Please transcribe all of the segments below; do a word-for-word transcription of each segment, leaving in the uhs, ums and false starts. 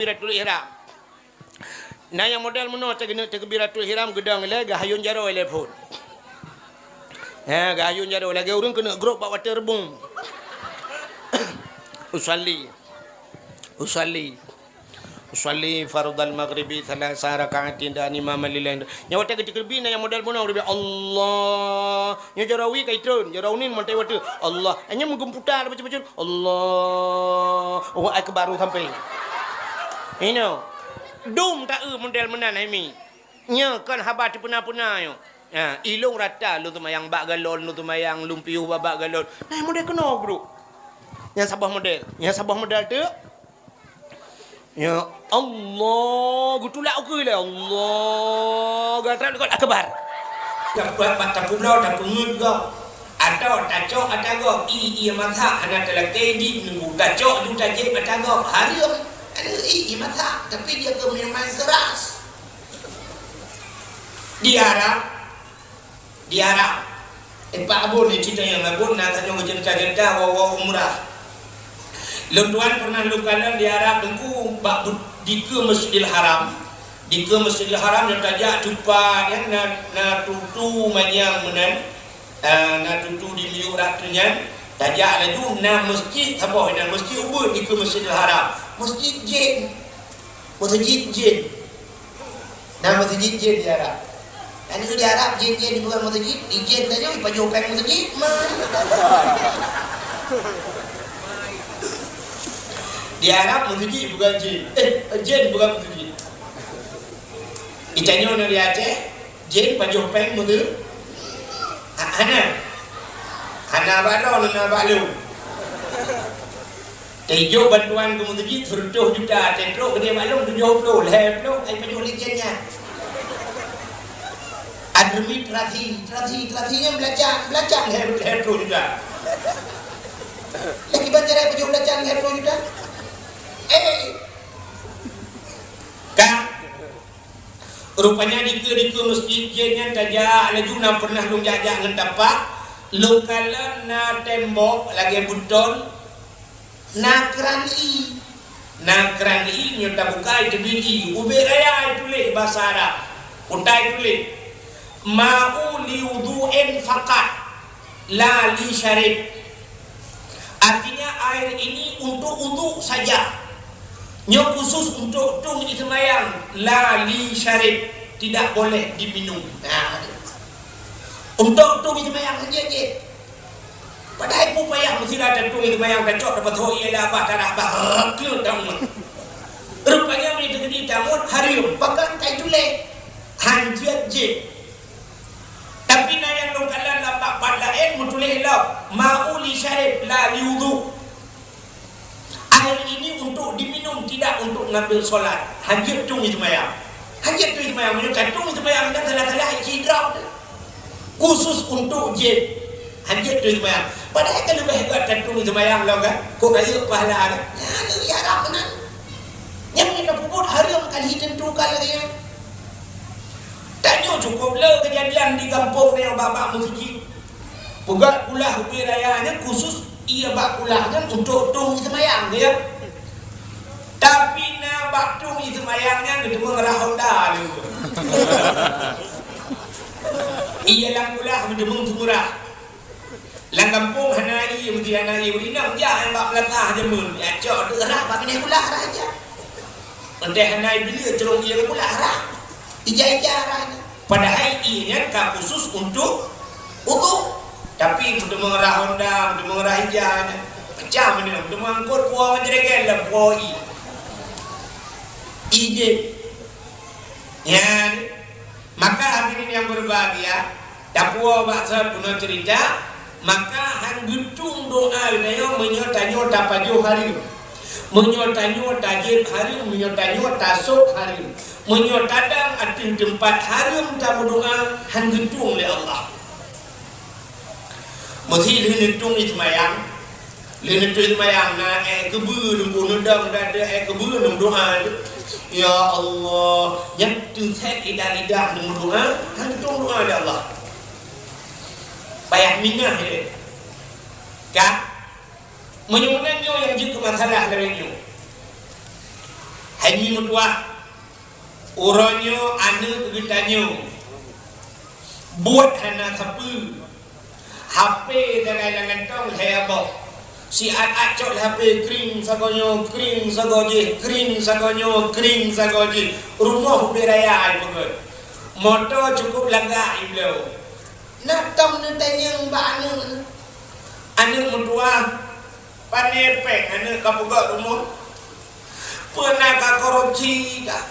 takbiratul ihram. Na nyang model meunoe teuh keuneuk takbiratul ihram geudong ilèe geuyue hayôn jaroe ilèe phôn. Ha, geuyue hayôn jaroe lagèe ureueng keuneuk grob bak watèe reubông. Usalli. Usalli. Usalli fardhal maghribi thalatha raka'atin dan imaman lil lain. Nyan watèe geutakbir na nyang model meunoe geuteubiet Allah. Nyoe jaroe wie ka itreun, jaroe unin mantong watèe Allah. Nyan meugeumputa bacut-bacut. Allahu akbar sampai. Inoe. Dum taeu model meunan hai mi. Nyoe kon haba teupeuna-peuna nyoe. Ha, ilôn rata lôn seumayang bak galon, lôn seumayang lôn piôh bak galon. Nah, model keunoe brôk. Nyang saboh model. Nyang saboh model teuk. Ya Allah, geutulak ukeue lé Allah. Gatra dekat akbar. Dapat bak tapubloe, tapeungeut gob. Atau tacok ata gob, ié-ié masak hana talakèe di nunggu tacok ju tajép ata gob. Hareuem. Ada ié-ié masak, tapi dia ke minuman keras. Di Arab, di Arab. Eh, Pak Abon ni cerita nyang Abon na tanyoe cerita-cerita wa-wa umrah. Lôn tuan pernah lôn kalon di Arab Teungku bak bu-, dikeue Masjidil Haram. Dikeue Masjidil Haram nyang tajak cupa nyan na, na tutu manyang meunan. Ah, na tutu di miyueb ratu nyan, tajak laju na masjid saboh, na masjid ubit dikeue Masjidil Haram. Masjid jin. Masjid jin. Na masjid jin di Arab. Kan di Arab jin-jin dipeugah masjid, di jin tanyoe ipajoh péng masjid. Ma. Di Arab masjid bukan jin. Eh, jin bukan masjid. Di tanyoe na di Aceh, jén pajoh péng meunurot? Ha-, hana. Hana bak droeneuh, na bak lôn. Teuijok bantuan keu meuseujid seratus juta, teutrok geudeh bak lôn tujoh ploh, lhèe ploh, ai pajoh lé jén nyan. Adreumi terasi, terasi, terasi nyan beulacang, beulacang lhèe, lhèe ploh juta. Lagi banjar ai pajoh beulacang lhèe ploh juta. Eh, ka. Rupanya dikeue-dikeue masjid jén nyan tajak laju, na pernah lôn jak-jak ngon tapak, lôn kalon na tembok lagèe beuton, na kran ié. Na kran ié, nyoe tabuka, iteubiet ié. Ubit raya ituléh basa Arab. Peue ituléh, "Ma'u li wudhu'in faqat, la li syarib." Artinya, air ini untuk wudhu saja. Nyoe khusus untuk tueng jiseumbayang, la li syarib, tidak boleh diminum. Nah, untuk tueng jiseumbayang saja je. Padahai peue payah meusira tatueng jiseumbayang, tacok, tapasoe ié lam babah, tarah babah, keuh tamuet. Rupanya meunyoe teujadi tamuet, hareuem, pakon ka ituléh, hanjeuet jeuet. Tapi na nyang lôn kalon lam bab-bab laén meutuléh lom, "Ma'u li syarib la li wudhu." Air ini untuk diminum, tidak untuk ngambil solat. Hanjeuet tueng jiseumbayang. Hanjeuet tueng jiseumbayang. Meunyoe ka tueng jiseumbayang, nyan salah-salah isidroe. Khusus untuk jén. Hanjeuet tueng jiseumbayang. Padahai ka leubeh gèt tatueng jiseumbayang lom kan? Kok rayeuk pahala kan? Nyan, ya Rabb, meunan. Nyang meunyoe tapeubuet hareuem, ka lheueh tentu ka lagèe nyan. Tanyoe cukôp le keujadian di gampông nyoe bak-bak meuseujid. Peugöt kulah ubé raya nyan khusus ié bak kulah nyan untuk tueng jiseumbayang, ya. Tapi na bak tueng jiseumbayang nyan geuteumeung rah honda lé. Ié lam kulah geuteumeung seumurah. Lam gampông hana ié, meusti hana ié. Ureueng inong jak nyang bak meulasah jameun, ya cok deuh rah bak binéh kulah rah ija. Entah hana ié binéh, curông ié kulah rah. Ija-ija rah nyan. Padahai ié nyan ka khusus untuk udhu. Tapi meuteumé rah honda, meuteumé rah ija nyan. Pecah meunan, meuteumé angkot puwoe ngon jerigen lam puwoe ié. Ié jén. Nyan. Maka hadirin yang berbahagia, tapuwoe bak saboh bunoe cerita, maka han geutueng doa geutanyoe meunyoe tanyoe tapajoh hareuem. Meunyoe tanyoe tajép hareuem, meunyoe tanyoe tasôk hareuem. Meunyoe tadong ateueh teumpat hareuem tameudoa, han geutueng lé Allah. Meusé lheueh neutueng jiseumbayang, lheueh neutueng jiseumbayang, na ék keubeue lôn peuneudong, dan ada ék keubeue lôn doa tu. Ya Allah, nyan teusét lidah-lidah lôn doa, han tueng doa lé Allah. Payah mingah lé. Ka? Meunyoe meunan nyoe nyang jeuet keu masalah lagèe nyoe. Hai mi meutuah, uroe nyoe aneuk geutanyoe buet hana sapeue. H P sagai lam gantong lhèe boh. Siat-at cok lé H P, kring sagoe nyoe, kring sagoe jih, kring sagoe nyoe, kring sagoe jih. Rumoh ubé raya ipeugöt. Moto cukup lagak ibloe. Na tom neutanyong bak aneuk. Aneuk meutuah, pane péng aneuk ka peugöt rumoh? Peue na ka korupsi kah?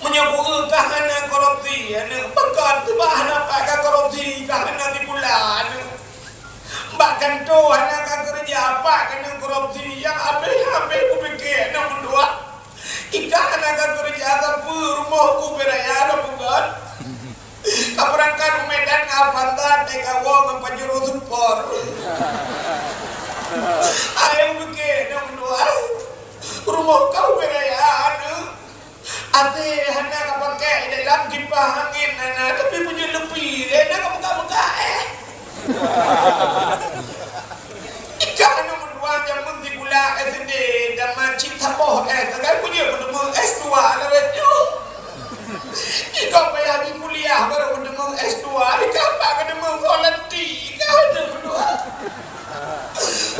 Meunyoe peue kah hana korupsi aneuk, pakon teuba hana pat ka korupsi kah hana dipula aneuk? Bak kantô hana ka keureuja, pat keuneuk korupsi nyang habéh-habéh kupike aneuk meutuah. Ikah hana ka keureuja sapeue, rumoh ku ubé raya ka peugöt. Ka beurangkat u Medan ngon Avanza, teuka woe ngon Pajero Sport. Ayo pike aneuk meutuah. Rumoh ka ubé raya aneuk. Até hana ka pakai, dalam kipah angén hana, tapi punya lepi, hana ka meuka-meuka, eh. Ikah aneuk meutuah jameun sikula S D, dan macit saboh S, sagai punya meuteumé S dua lawét nyoe. Ikah payah di kuliah baru meuteumé S dua, ikah pat ka teumé volunteer, ikah aneuk meutuah.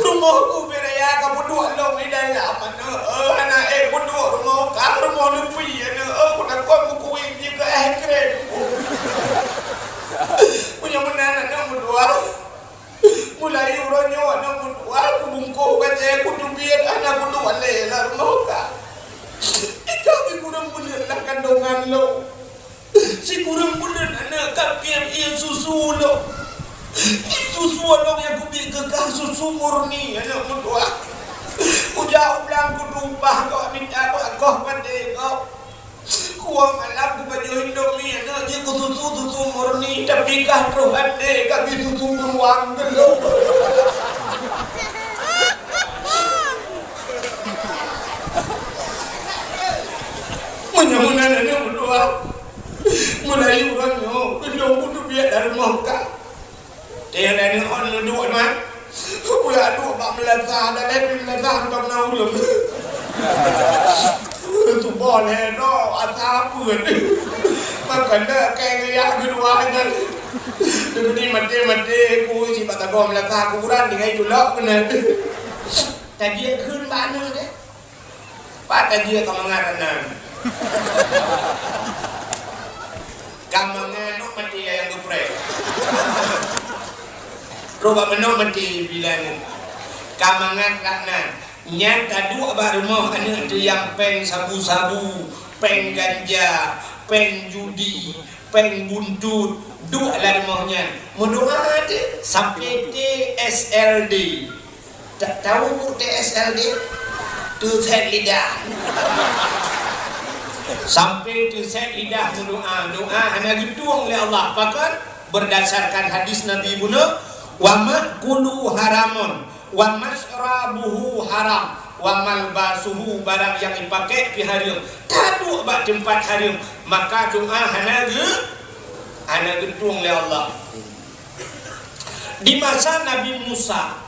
Rumoh ku ubé raya ka peuduek lom di dalam aneuk. Eh, aneuk, eh, peuduek rumoh kah, rumoh lepi aneuk. Eh, ku takot meukuwi jih keu eh kren. Meunyoe meunan aneuk meutuah. Mulai uroe nyoe aneuk meutuah, ku bungkôh bajèe, ku teubiet hana ku duek lé lam rumoh kah. Ikah sikureueng buleuen lam kandongan lôn. Sikureueng buleuen aneuk ka piep ié susu lôn. Ié susu lôn nyang kubiet keu kah susu murni aneuk meutuah. Kujak u blang kutumpah kah, mita kah koh padé kah. Kuwang malam kupajoh Indomie aneuk jih kususu susu murni, tapi kah troh até ka bi susu beruang teulông. Meunyoe meunan aneuk meutuah, mulai uroe nyoe, lôn kuteubiet lam rumoh kah. Teuh aneuk ngon neuduek nyan, kuyak duek bak meulasah, dan lé pih meulasah mantong na ulôn. Tuboh lhèe droe, asa peuet. Makajih kèe geuyak keudua nyan. Teungoh maté-maté, ku sipat sagoe meulasah kuburan tinggai tulok keunan. Tajak kheun bak aneuk deh. Pat tajak ka mangat aneuk. Ka mangat nok maté nyang geupreh. Roh bak manok maté bilang. Ka mangat kat nan. Nyan taduek bak rumoh aneuk teuh nyang péng sabu-sabu, péng ganja, péng judi, péng buntut, duek lam rumoh nyan. Meudoa teuh sampai T S L D. Ta-, tahu T S L D? Teuset lidah. Sampai teuset lidah meudoa, doa hana geutueng lé Allah. Pakon? Berdasarkan hadis Nabi bunoe, "Wa ma'kuluhu haramun, wa masyrabuhu haram, wa malbasuhu," barang nyang ipakai pih hareuem. Taduek bak teumpat hareuem, maka doa hana geu-, hana geutueng lé Allah. Di masa Nabi Musa,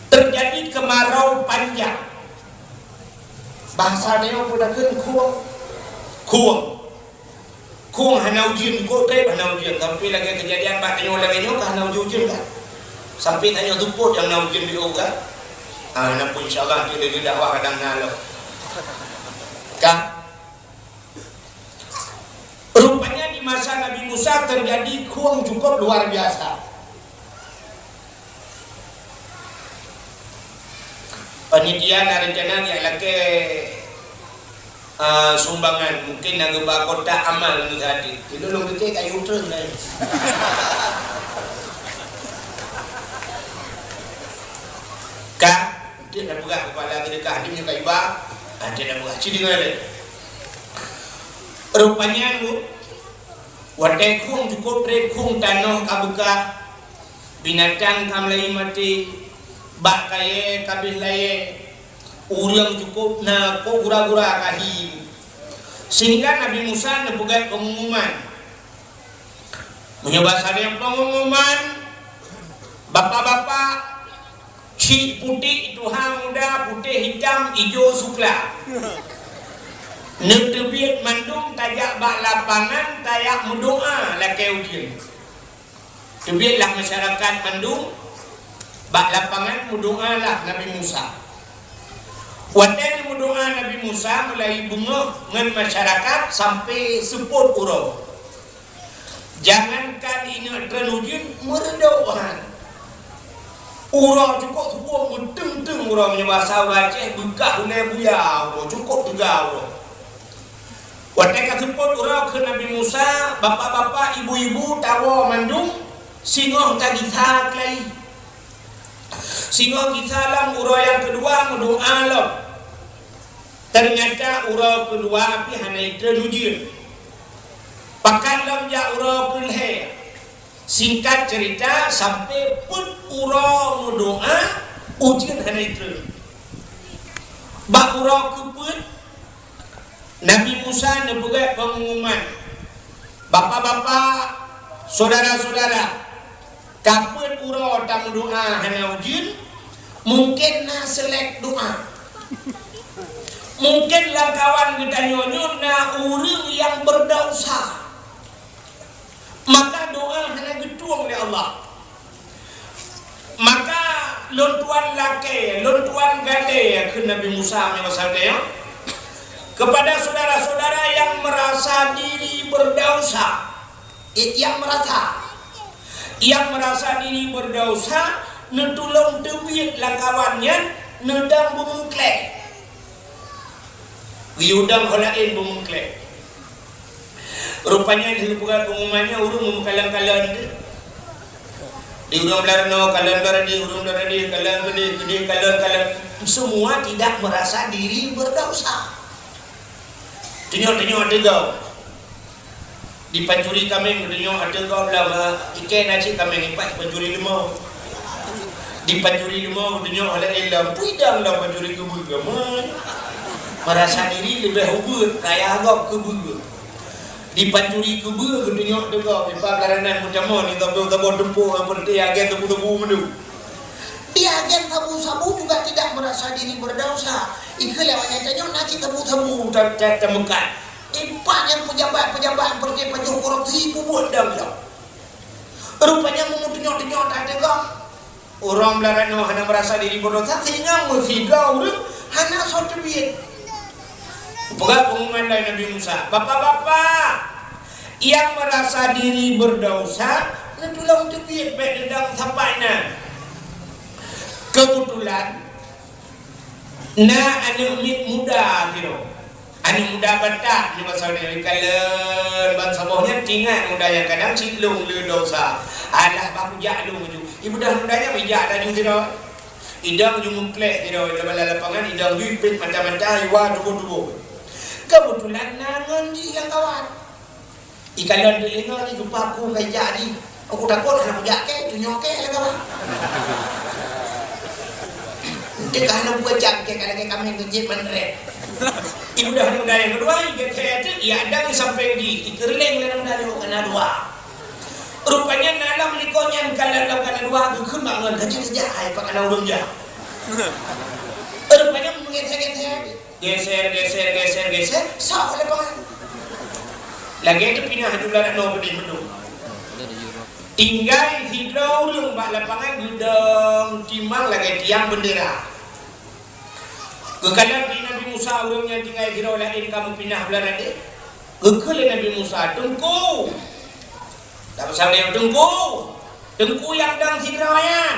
Teujadi keumarau panjang. Bahasa tanyoe peue takheun khueng. Khueng. Khueng hana ujeuen, kok trép hana ujeuen. Sampai lagèe keujadian bak tanyoe lagèe nyoe ka hana ujeuen-ujeuen kan? Sampai tanyoe seupôt nyang na ujeuen di uroe kan? Ah, na pun insya Allah, nanti laju dakwah kadang na lom. Kan? Rupanya di masa Nabi Musa terjadi khueng cukup luar biasa. Panitia na rencana jak lakèe, ah, sumbangan, mungkin na geuba kotak amal ngon hati. Kilo lôn pikir kayu treun laén. Ka, Cit na peugah kepala teudeukah, di meunyoe ka iba, ah, cit na peugah, cit deungoe lé. Rupanya, watèe khueng cukup trép, khueng tanoh ka beukah, binatang ka mulai maté, bak kayèe ka abéh layèe, ureueng cukup na kok gura-gura ka hi. Sehingga Nabi Musa neupeugah pengumuman. Meunyoe basa lé pengumuman, bapak-bapak, Cik putéh tuha muda, putéh hitam, ijo sukla. Neuteubiet mandum tajak bak lapangan, tajak meudoa lakée ujeuen. Teubiet lah masyarakat mandum bak lapangan, meudoa lah Nabi Musa. Watée meudoa Nabi Musa, mulai beungoh ngon masyarakat sampai seupôt uroe. Jangankan ingat treun ujeuen, meureudok han. Uroe cukôp suboh, meuteung-teung uroe, meunyoe basa ureuëng Aceh, beukah ulée buya uroe, cukôp teuga uroe. Watée ka seupôt uroe kheun Nabi Musa, bapak-bapak, ibu-ibu, tawoe mandum, singoh tagisa keulayi. Singoh gisa lom uroe nyang keudua meudoa lom. Teunyata uroe keudua pih hana treun ujeuen. Pakat lom jak uroe keulhée. Singkat ceurita, sampoe peuet uroe meudoa, ujeuen hana treun. Bak uroe keupeuet, Nabi Musa neupeugah peungumuman, "Bapak-bapak, syedara-syedara, ka peuet uroe tameudoa hana ujeuen, mungken na seulek doa. Mungken lamkawan geutanyoe nyoe na ureuëng nyang beudesya." Maka doa hana geutueng lé Allah. Maka lôn tuan lakée, lôn tuan gade, kheun Nabi Musa meunyoe sabe, ya, kepada saudara-saudara yang merasa diri berdosa. Eh, yang merasa, yang merasa diri berdosa, neutulông teubiet lamkawan nyan, neudong beumeukleh. Geuyue dong ho laén beumeukleh. Rupanya di lingkungan pengumumannya ureuëng meumeukalon-kalon tu. Di ureuëng beularoe nyoe kalon beularoe di, ureuëng beularoe di kalon beudeh, beudeh kalon-kalon. Semua tidak merasa diri berdosa. Tunyok-tunyok teugau. Di pancuri kaméng geutunyok ateueh gob lam, eh, ikée na cit kaméng ipat pancuri leumô. Di pancuri leumô geutunyok oleh ilom, puidong lam pancuri keubeue kaméng. Merasa diri leubeh ubeut, raya gob keubeue. Di pancuri keubeue geutunyok ateueh gob, ipat karanan meutamong, di tabong-tabong tumpôk, seperti agen tebu-tebu meundu. Di agen sabu-sabu juga tidak merasa diri berdosa. Ikeu lewat nyang tanyoe na cit sabu-sabu ta-, ta-, tameukat. Ipat nyang pejabat-pejabat peureté pajoh korupsi peubuet dam lom. Rupanya meumeutunyok-tunyok that teugah. Ureuëng beularoe nyoe hana merasa diri berdosa sehingga meusidroe ureuëng hana soe teubiet. Peugah pengumuman lé Nabi Musa, "Bapak-bapak yang merasa diri berdosa, neutulông teubiet bék neudong sapai na." Kebetulan, na aneuëk miet muda sidroe. Aneuëk muda batat nyoe basa Meunasir, kalon bansaboh nyan, tingat aneuëk muda nyan kadang cit lông le desya. Alah, bah kujak lông laju. Ibeudôh aneuëk muda nyan, ijak laju sidroe. Idong ju meukleh sidroe, lam lapangan idong ju ipét mata-mata, iwa tuboh-tuboh. Keubeutulan na ngon jih lamkawan. Ikalon teulingo jih, geupaku ka ijak jih. Aku takot hana kujak kée, tunyok kée lé kawan. Enteuk ka hana peue jak kée, ka lagée kaméng keu jép mandrét. Ibeudôh aneuëk muda nyang keudua, igeuthée teuk, ijak dang sampéng jih, ikeureuléng lé aneuëk muda nyoe ka na dua. Rupanya na lam likot nyan ka lam ka na dua, geukheun bak ngon, ka jeuet ijak, hai, pat ka na ureuëng jak. Rupanya meugeuthée-geuthée. Geser, geser, geser, geser, sok lapangan. Lagée teupinah dula nyoe beudeh meudu. Tinggai sidroe ureuëng bak lapangan geudong timang lagée tiang beundera. Geukalon di Nabi Musa ureuëng nyang tinggai sidroe laén ka meupinah blah radeh. Geukheun lé Nabi Musa, "Teungku!" Tapeusabé, "Teungku! Teungku nyang dong sidroe nyan!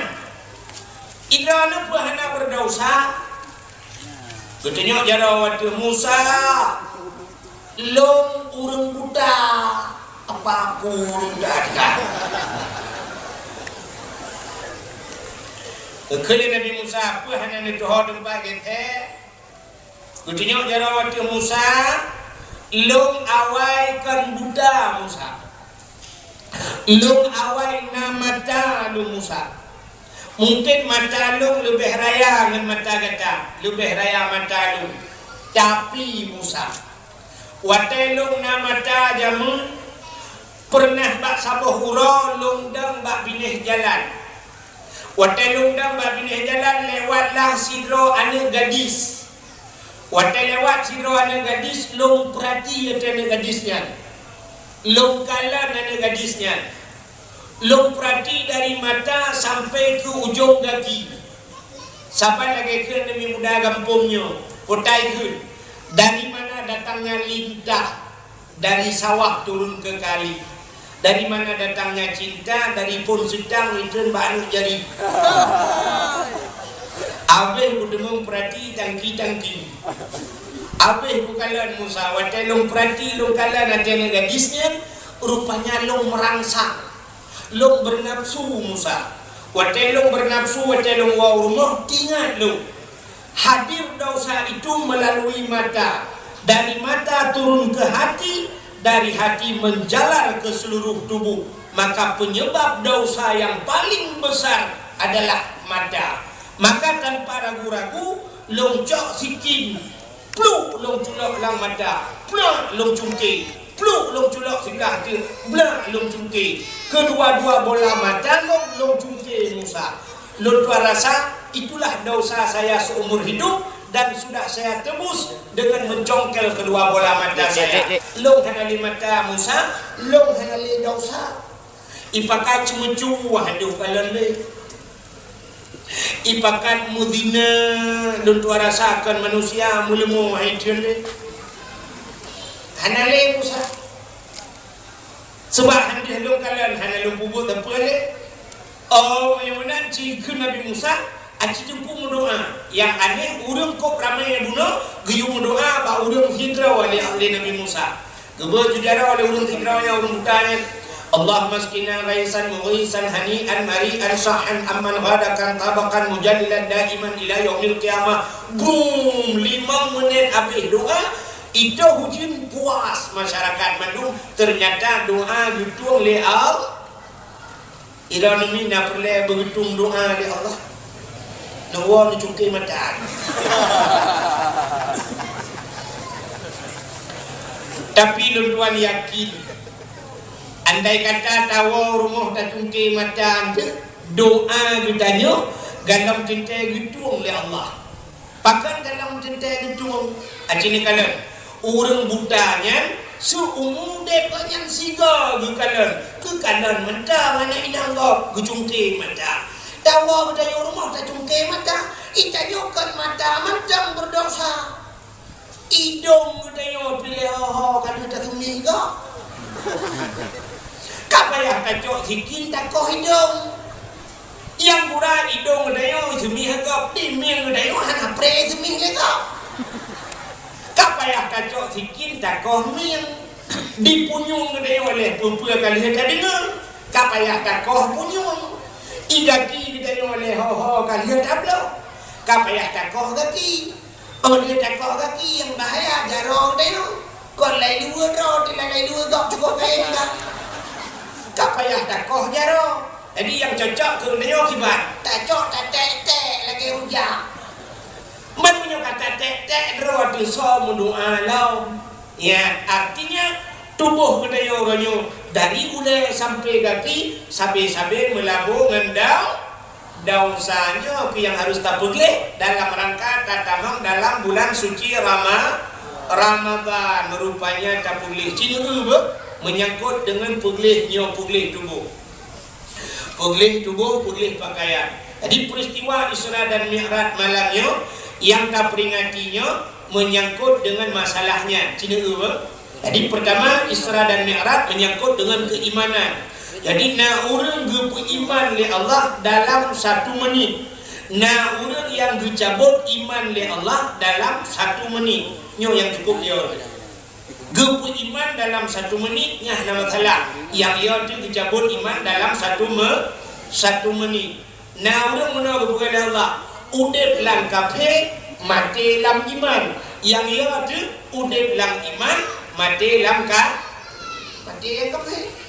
Sidroe nyoe peue hana beudesya?" Geutunyok jaroe ateueh Musa, "Lôn ureuëng buta, apa aku ureuëng buta?" Geukheun lé Nabi Musa, "Peue hana neutuho teumpat gét?" Geutunyok jaroe ateueh Musa, "Lôn awai kon buta, Musa. Lôn awai na mata lôn, Musa. Mungken mata lôn leubeh raya ngon mata gata, leubeh raya mata lôn. Tapi, Musa, watée lôn na mata jameun, peureunah bak saboh uroe lôn dong bak binéh jalan. Watée lôn dong bak binéh jalan, lewatlah sidroe aneuëk gadis. Watée lewat sidroe aneuëk gadis, lôn peurati ateueh aneuëk gadis nyan. Lôn kalon aneuëk gadis nyan. Lôn peurati dari mata sampai keu ujong gaki. Saban lagée kheun aneuk muda gampông nyoe, potai kheun, dari mana datangnya lintah? Dari sawah turun ke kali. Dari mana datangnya cinta? Dari phon seutang itreun bak aneuëk jari. Abéh kudeungoe peurati tangki-tangki. Abéh kukalon Musa, watée lôn peurati lôn kalon ateueh aneuëk gadis nyan, rupanya lôn meurangsang. Lôn beunafsu Musa. Watée lôn beunafsu, watée lôn woe u rumoh, teuingat lôn. Hadir dosa itu melalui mata. Dari mata turun ke hati, dari hati menjalar ke seluruh tubuh. Maka penyebab dosa yang paling besar adalah mata. Maka tanpa ragu-ragu, lôn cok sikin, pluk lôn culok lam mata, pluk lôn cungke, pluk lôn culok siblah teuk, blak lôn cungke. Kedua-dua bola mata lôn, lôn cungke Musa. Lôn tuan rasa, itulah dosa saya seumur hidup dan sudah saya tebus dengan mencongkel kedua bola mata saya. Lôn hana lé mata Musa, lôn hana lé dosa. Ipakat ceumeucue, aduh, kalon lé. Ipakat meuzina, lôn tuan rasa kon manusia, meuleumo hai theun lé. Hana lé Musa. Sebab hana lôn kalon, hana lôn peubuet sapeue lé. Oh, meunyoe meunan, ci kheun Nabi Musa, aci teungku meudoa. Nyang aneh, ureuëng kôb ramé bunoe geuyue meudoa bak ureuëng sidroe lé, lé Nabi Musa. Geubeuet ju jaroe lé ureuëng sidroe nyang ureuëng buta nyan, "Allahumma asqina ghaisan mughisan hani'an mari'an sahhan amman ghadakan tabaqan mujallilan daiman ila yaumil qiyamah." Bum! Limong menit abéh doa, itôh ujeuen puas masyarakat mandum, ternyata doa geutueng lé Allah. Droeneuh mi na peureulée beugeutueng doa lé Allah. Neuwoe neucungke mata. Tapi lôn tuan yakin, andai kata tawoe rumoh tacungke mata, doa geutanyoe galom teuntée geutueng lé Allah. Pakon galom teuntée geutueng? Aci neukalon, ureuëng buta nyan seu umu deb nyan sigoe geukalon, geukalon mantong aneuk inong gob geucungke mata. Tawoe geutanyoe rumoh tacungke mata, itanyoe kon mata mantong berdosa. Idong geutanyoe piléh ho-ho ka lheueh taseumih gob. Ka payah tacok sikin takoh idong. Nyang gura idong geutanyoe seumih gob, di mieng geutanyoe hana pré seumih lé gob. Ka payah tacok sikin takoh mieng. Di punyueng geutanyoe lé peue-peue ka lheueh tadeungoe, ka payah takoh punyueng. I gaki geutanyoe lé ho-ho ka lheueh tabloe, ka payah takoh gaki. Oh, lheueh takoh gaki nyang bahaya jaroe geutanyoe. Kon lai luweue droe, teulah lai luweue gob cukup kaya nibak. Ka payah takoh jaroe. Jadi nyang cocok keu geutanyoe kiban, tacok tatek-tek lagée rujak. Man meunyoe ka tatek-tek droe teuh soe meudoa lom. Ya, artinya tuboh geutanyoe uroe nyoe dari ulée sampoe gaki sabe-sabe meulabo ngon dau Desya nyoe keuh nyang harôh tapeugleh dalam rangka tatamong dalam bulan suci Rama-, Ramadhan. Rupanya tapeugleh cit nyoe beuh, meunyangkot deungon peugleh nyoe, peugleh tuboh. Peugleh tuboh, peugleh pakaian. Jadi, peristiwa Isra dan Mi'raj malam nyoe nyang taperingati nyoe meunyangkot deungon masalah nyan. Cit nyoe beuh. Jadi, pertama, Isra dan Mi'raj menyangkut dengan keimanan. Jadi, na ureuëng geupeuiman lé Allah dalam satu menit. Na ureuëng nyang geucabot iman lé Allah dalam satu menit. Nyoe nyang cukup yo. Geupeuiman dalam satu menit, nyan hana masalah. Nyang yo teuh geucabot iman dalam satu me-, satu menit. Na ureuëng meunoe geupeugah lé Allah, udeb lam kafé, maté lam iman. Nyang yo teuh udeb lam iman, maté lam ka-, maté lam kafé.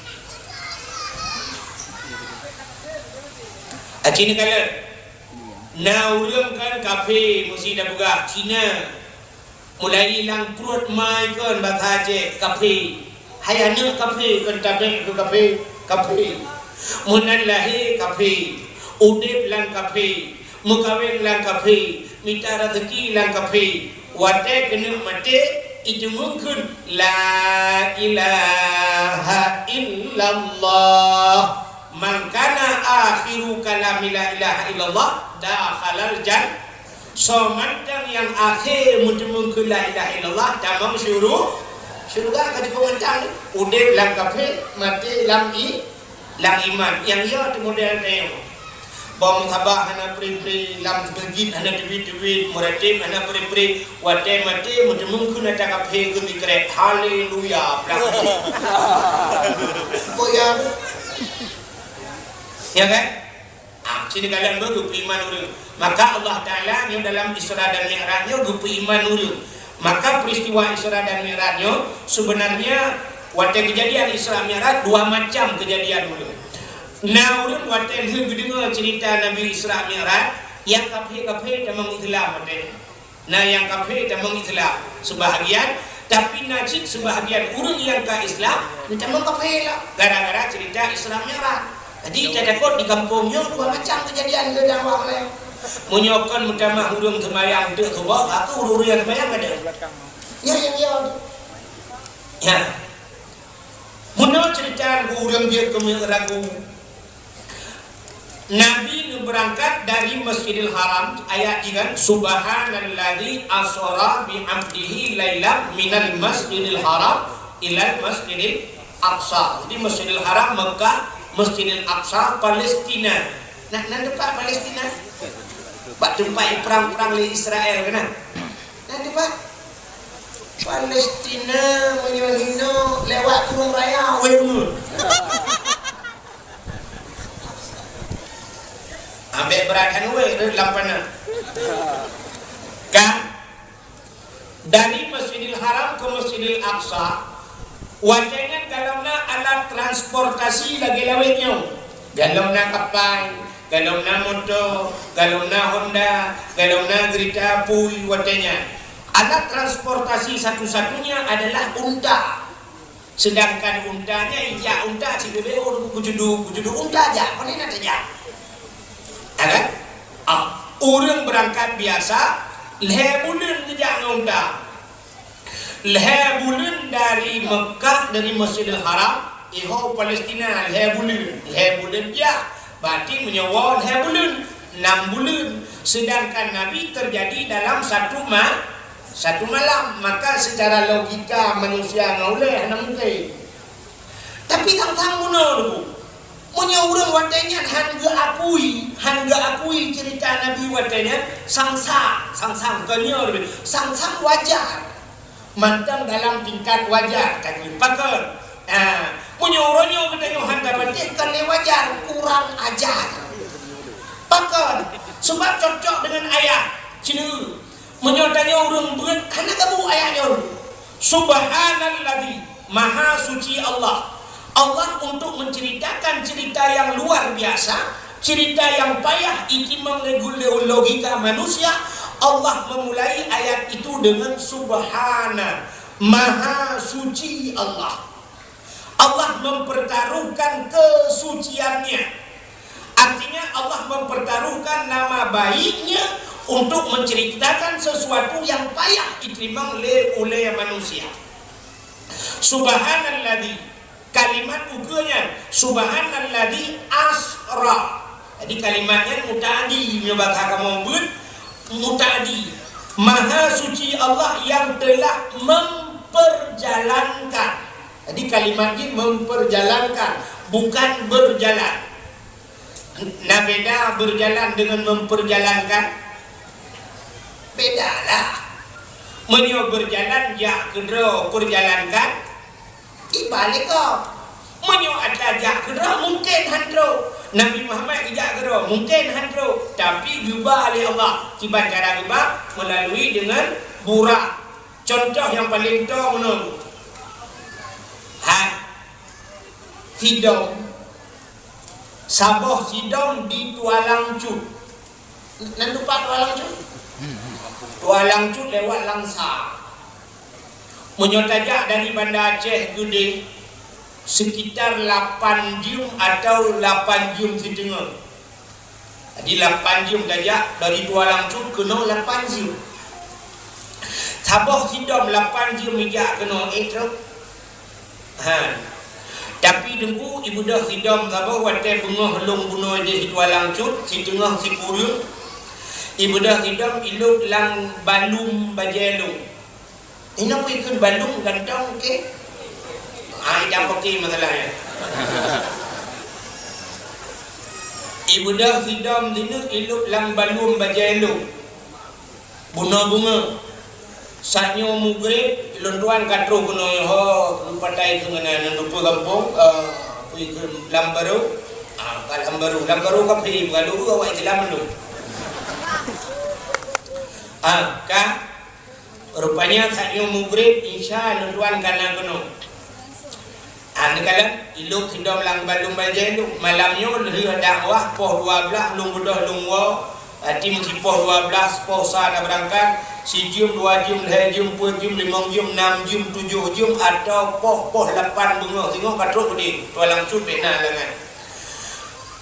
Aci neukalon, na ureuëng kan kafé, meusi tapeugah Cina. Mulai lam pruet ma kon basa Aceh, kafé. Hai aneuëk kafé, kon tabek keu kafé, kafé. Meunan lahé kafé. Udeb lam kafé, meukawen lam kafé, mita raseuki lam kafé. Watée keuneuk maté, iteumeung kheun, "La ilaha illallah." Man kana akhiru kalami la ilaha illallah, dakhalal jan-, soe mantong nyang akhé meuteumeung kheun la ilaha illallah, tamong syuru-, syeuruga. Ka jipeumentang udeb lam kafé, maté lam i-, lam iman. Nyang yo teuh model tanyoe. Bang sabat hana pri-pri, lam meusjid hana teubiet-teubiet, meurateb hana pri-pri, watée maté meuteumeung kheun ata kafé keu sikrek. Haleluya! Blang. Boya. Ya kan? Ah, sini kalian baru geupeuiman ureuëng. Maka Allah Taala nyoe dalam Isra dan Mi'raj nyoe geupeuiman ureuëng. Maka peristiwa Isra dan Mi'raj nyoe sebenarnya watée kejadian Isra Mi'raj dua macam kejadian ureuëng. Na ureuëng watée lheueh geudeungoe cerita Nabi Isra Mi'raj, nyang kafé-kafé tamong Islam watée nyan. Na nyang kafé tamong Islam sebahagian, tapi na cit sebahagian ureuëng nyang ka Islam, tamong kafé lah gara-gara cerita Isra Mi'raj. Jadi, tatakot di kampung nyoe dua macam kejadian keu dakwah laén. Meunyoe kon meutamah ureuëng seumayang teuk suboh, aku ureuëng nyang seumayang ada. Ya, ya, ya. Ya. Meunoe cerita ureuëng jeuet keu ragu. Nabi neubeurangkat dari Masjidil Haram, ayat jih kan, "Subhanalladzi asra bi 'abdihi lailam minal Masjidil Haram ilal Masjidil Aqsa." Jadi Masjidil Haram Mekah, Masjidil Aqsa Palestina. Nah, nan teumpat Palestina? Bak teumpat perang-perang lé Israel keunan. Nan teumpat Palestina meunyoe hino lewat Kurung Raya, weh, ambek beuratan weh rot lam panah. Kan? Dari Masjidil Haram ke Masjidil Aqsa, watée nyan galom na alat transportasi lagée lawét nyoe. Galom na kapai, galom na moto, galom na Honda, galom na geurita apui watée nyan. Alat transportasi satu-satunya adalah unta. Sedangkan unta nyan ijak unta sibeubeuet, oh, kujudu, kujudu unta jak, pane na tajak. Ya kan? Ah, ureuëng beurangkat biasa, lhée buleuen geujak ngon unta. Lhée buleuen dari Mekah, dari Masjidil Haram, iho Palestina, lhée buleuen. Lhée buleuen jak, berarti meunyoe woe lhée buleuen, enam buleuen. Sedangkan Nabi terjadi dalam satu ma-, satu malam, maka secara logika manusia ngon ulée hana mungken. Tapi sang-sang bunoe, Teungku. Meunyoe ureuëng watée nyan han geuakui, han geuakui cerita Nabi watée nyan, sang-sang, sang-sang, kon nyoe, sang-sang wajar. Mantong dalam tingkat wajar, ka jeuet. Pakon? Nah, meunyoe uroe nyoe geutanyoe han tapatéh, kon lé wajar, kurang ajar. Pakon? Sebab cocok dengan ayat. Cina. Meunyoe tanyoe ureuëng beuet, hana gabuk ayat nyoe. Subhanalladzi, Maha Suci Allah. Allah untuk menceritakan cerita yang luar biasa, cerita yang payah itimang lé logika manusia, Allah memulai ayat itu dengan Subhana, Maha Suci Allah. Allah mempertaruhkan kesuciannya. Artinya, Allah mempertaruhkan nama baiknya untuk menceritakan sesuatu yang payah diterima oleh, oleh manusia. Subhanalladzi, kalimat ukeue nyan, subhanalladzi asra. Jadi, kalimat nyan mutaadi, meunyoe bak kamoe beuet, mutaadi. Maha Suci Allah yang telah memperjalankan. Jadi, kalimat jih memperjalankan, bukan berjalan. Na beda berjalan dengan memperjalankan? Bedalah. Meunyoe berjalan, jak keudroe, perjalankan, ibalik kok. Meunyoe atra jak keudroe, mungken han trok. Nabi Muhammad geujak keudroe, mungken han trok. Tapi geuba lé Allah. Kiban cara geuba? Melalui dengan burak. Contoh nyang paleng toe meunan. Hai. Sidom. Saboh sidom di Tualang Cut. Nan teumpat Tualang Cut? Tualang Cut lewat Langsa. Meunyoe tajak dari Banda Aceh Geudeh, sekitar lapan jeuem atau lapan jeuem siteungoh. Jadi lapan jeuem tajak dari Tualang Cut keunoe lapan jeuem. Saboh sidom lapan jeuem ijak keunoe, eh, trok. Ha. Tapi Teungku, ibeudôh sidom saboh watée beungoh lôn bunoe jih Tualang Cut, siteungoh sikureueng. Ibeudôh sidom ilôt lam balum bajée lôn. Inoe peue ikheun balum gantong, oke? Ah, idang oke masalahnya. Ibeudôh sidom sineuk ilôt lam balum bajée lôn. Bunoe beungoh. Saat nyoe mugreb, lôn tuan ka troh keunoe ho, lôn patai keu ngeunah, ngon rupa gampông, eh, peue ikheun lam barô. Ah, ka lam barô. Lam barô ka phi, bukan lôn awak Islam mandum. Ah, ka. Rupanya saat nyoe mugreb, insya lôn tuan ka na keunoe. Ah, neukalon, ilôt sidom lam balum bajée lôn. Malam nyoe lheueh dakwah poh dua blaih lôn beudôh lôn woe. Até meusipoh dua blaih, poh sa na beurangkat, sijeuem, dua jeuem, lhée jeuem, peuet jeuem, limong jeuem, nam jeuem, tujoh jeuem, atau poh, poh lapan beungoh singoh ka trok keudeh, Tualang Cut bèk na halangan.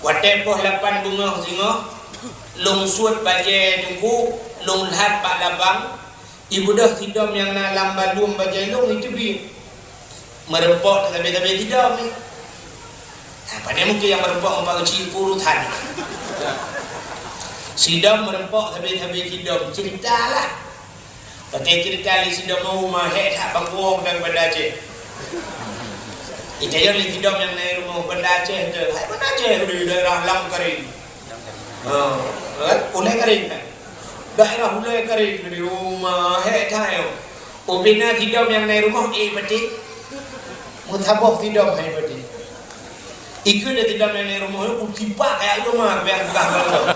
Watée poh lapan beungoh singoh, lôn suet bajée Teungku, lôn lhat bak labang, ibeudôh sidom nyang na lam balum bajée lôn iteubiet. Meureumpok sabe-sabe sidom ni. Nah, pane mungken nyang meureumpok umpat keuci puluh that. Sidom meureumpok sabe-sabe sidom. Ceritalah. Pakai cerita lé sidom, oh, mahek that bangkuong dan Banda Aceh. Ita yang lé sidom nyang na rumoh Banda Aceh tu. Hai Banda Aceh tu di daerah Lam Karing. Ha, kan? Ulèe Karing kan? Daerah Ulèe Karing tu di rumah, hek that yo. Ubena sidom nyang na rumoh, eh, pati. Meusaboh sidom, hai pati. Ikeu dah sidom nyang na rumoh, ku tipak kayak rumah, biar bukan kalau.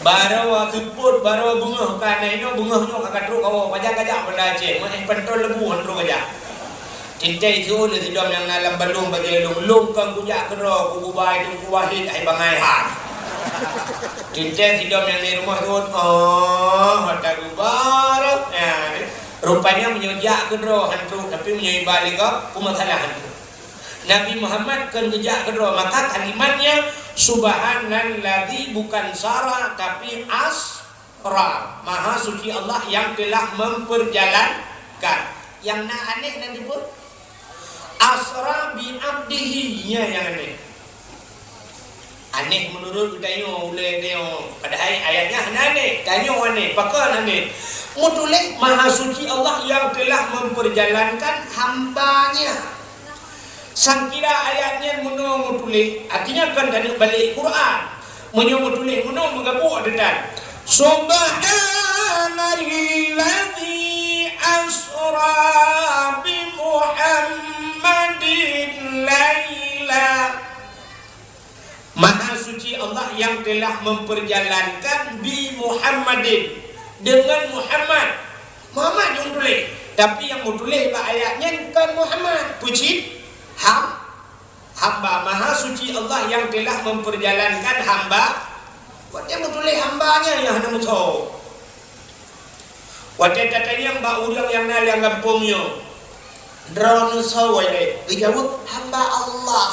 Baroe seupôt, baroe beungoh ka na inoe, beungoh nyoe ka trok kawoe, pajan kajak Banda Aceh, meu'eh pantôn leubeh han trok kajak. Teuntèe siôn lé sidom nyang na lam balum bajée lôn, lôn kon kujak keudroe, kububai Teungku Wahid hai bangai hai. Teuntèe sidom nyang na rumoh siôn, oh, mata gubar. Nah, rupanya meunyoe jak keudroe han trok, tapi meunyoe iba lé gob, peue masalah han trok. Nabi Muhammad kon geujak keudroe, maka kalimatnya, "Subhanalladzi," bukan sara, tapi asra. Maha suci Allah yang telah memperjalankan. Yang na aneh nan disebut, "Asra bi abdihi," nya yang aneh. Aneh menurut geutanyoe, ulèe tanyoe. Padahai ayatnya hana aneh, tanyoe aneh. Pakon aneh? Meutuléh Maha Suci Allah yang telah memperjalankan hamba-Nya. Sangkira ayat nyan meunoe meutuléh, artinya kon taneuk balek Quran. Meunyoe meutuléh meunoe meugabuk teutan. Subhanalladzi asra bi Muhammadin laila. Maha suci Allah yang telah memperjalankan bi Muhammadin, dengan Muhammad. Muhammad nyang tuléh, tapi nyang meutuléh bak ayat nyan kon Muhammad. Peue cit? Ham-, hamba. Maha suci Allah yang telah memperjalankan hamba. Watèe meutuléh hamba nyan nyang hana meusoe. Watèe tatanyong bak ureueng nyang na lam gampông nyoe, "Droeneuh soe lé?" Geujaweueb, "Hamba Allah."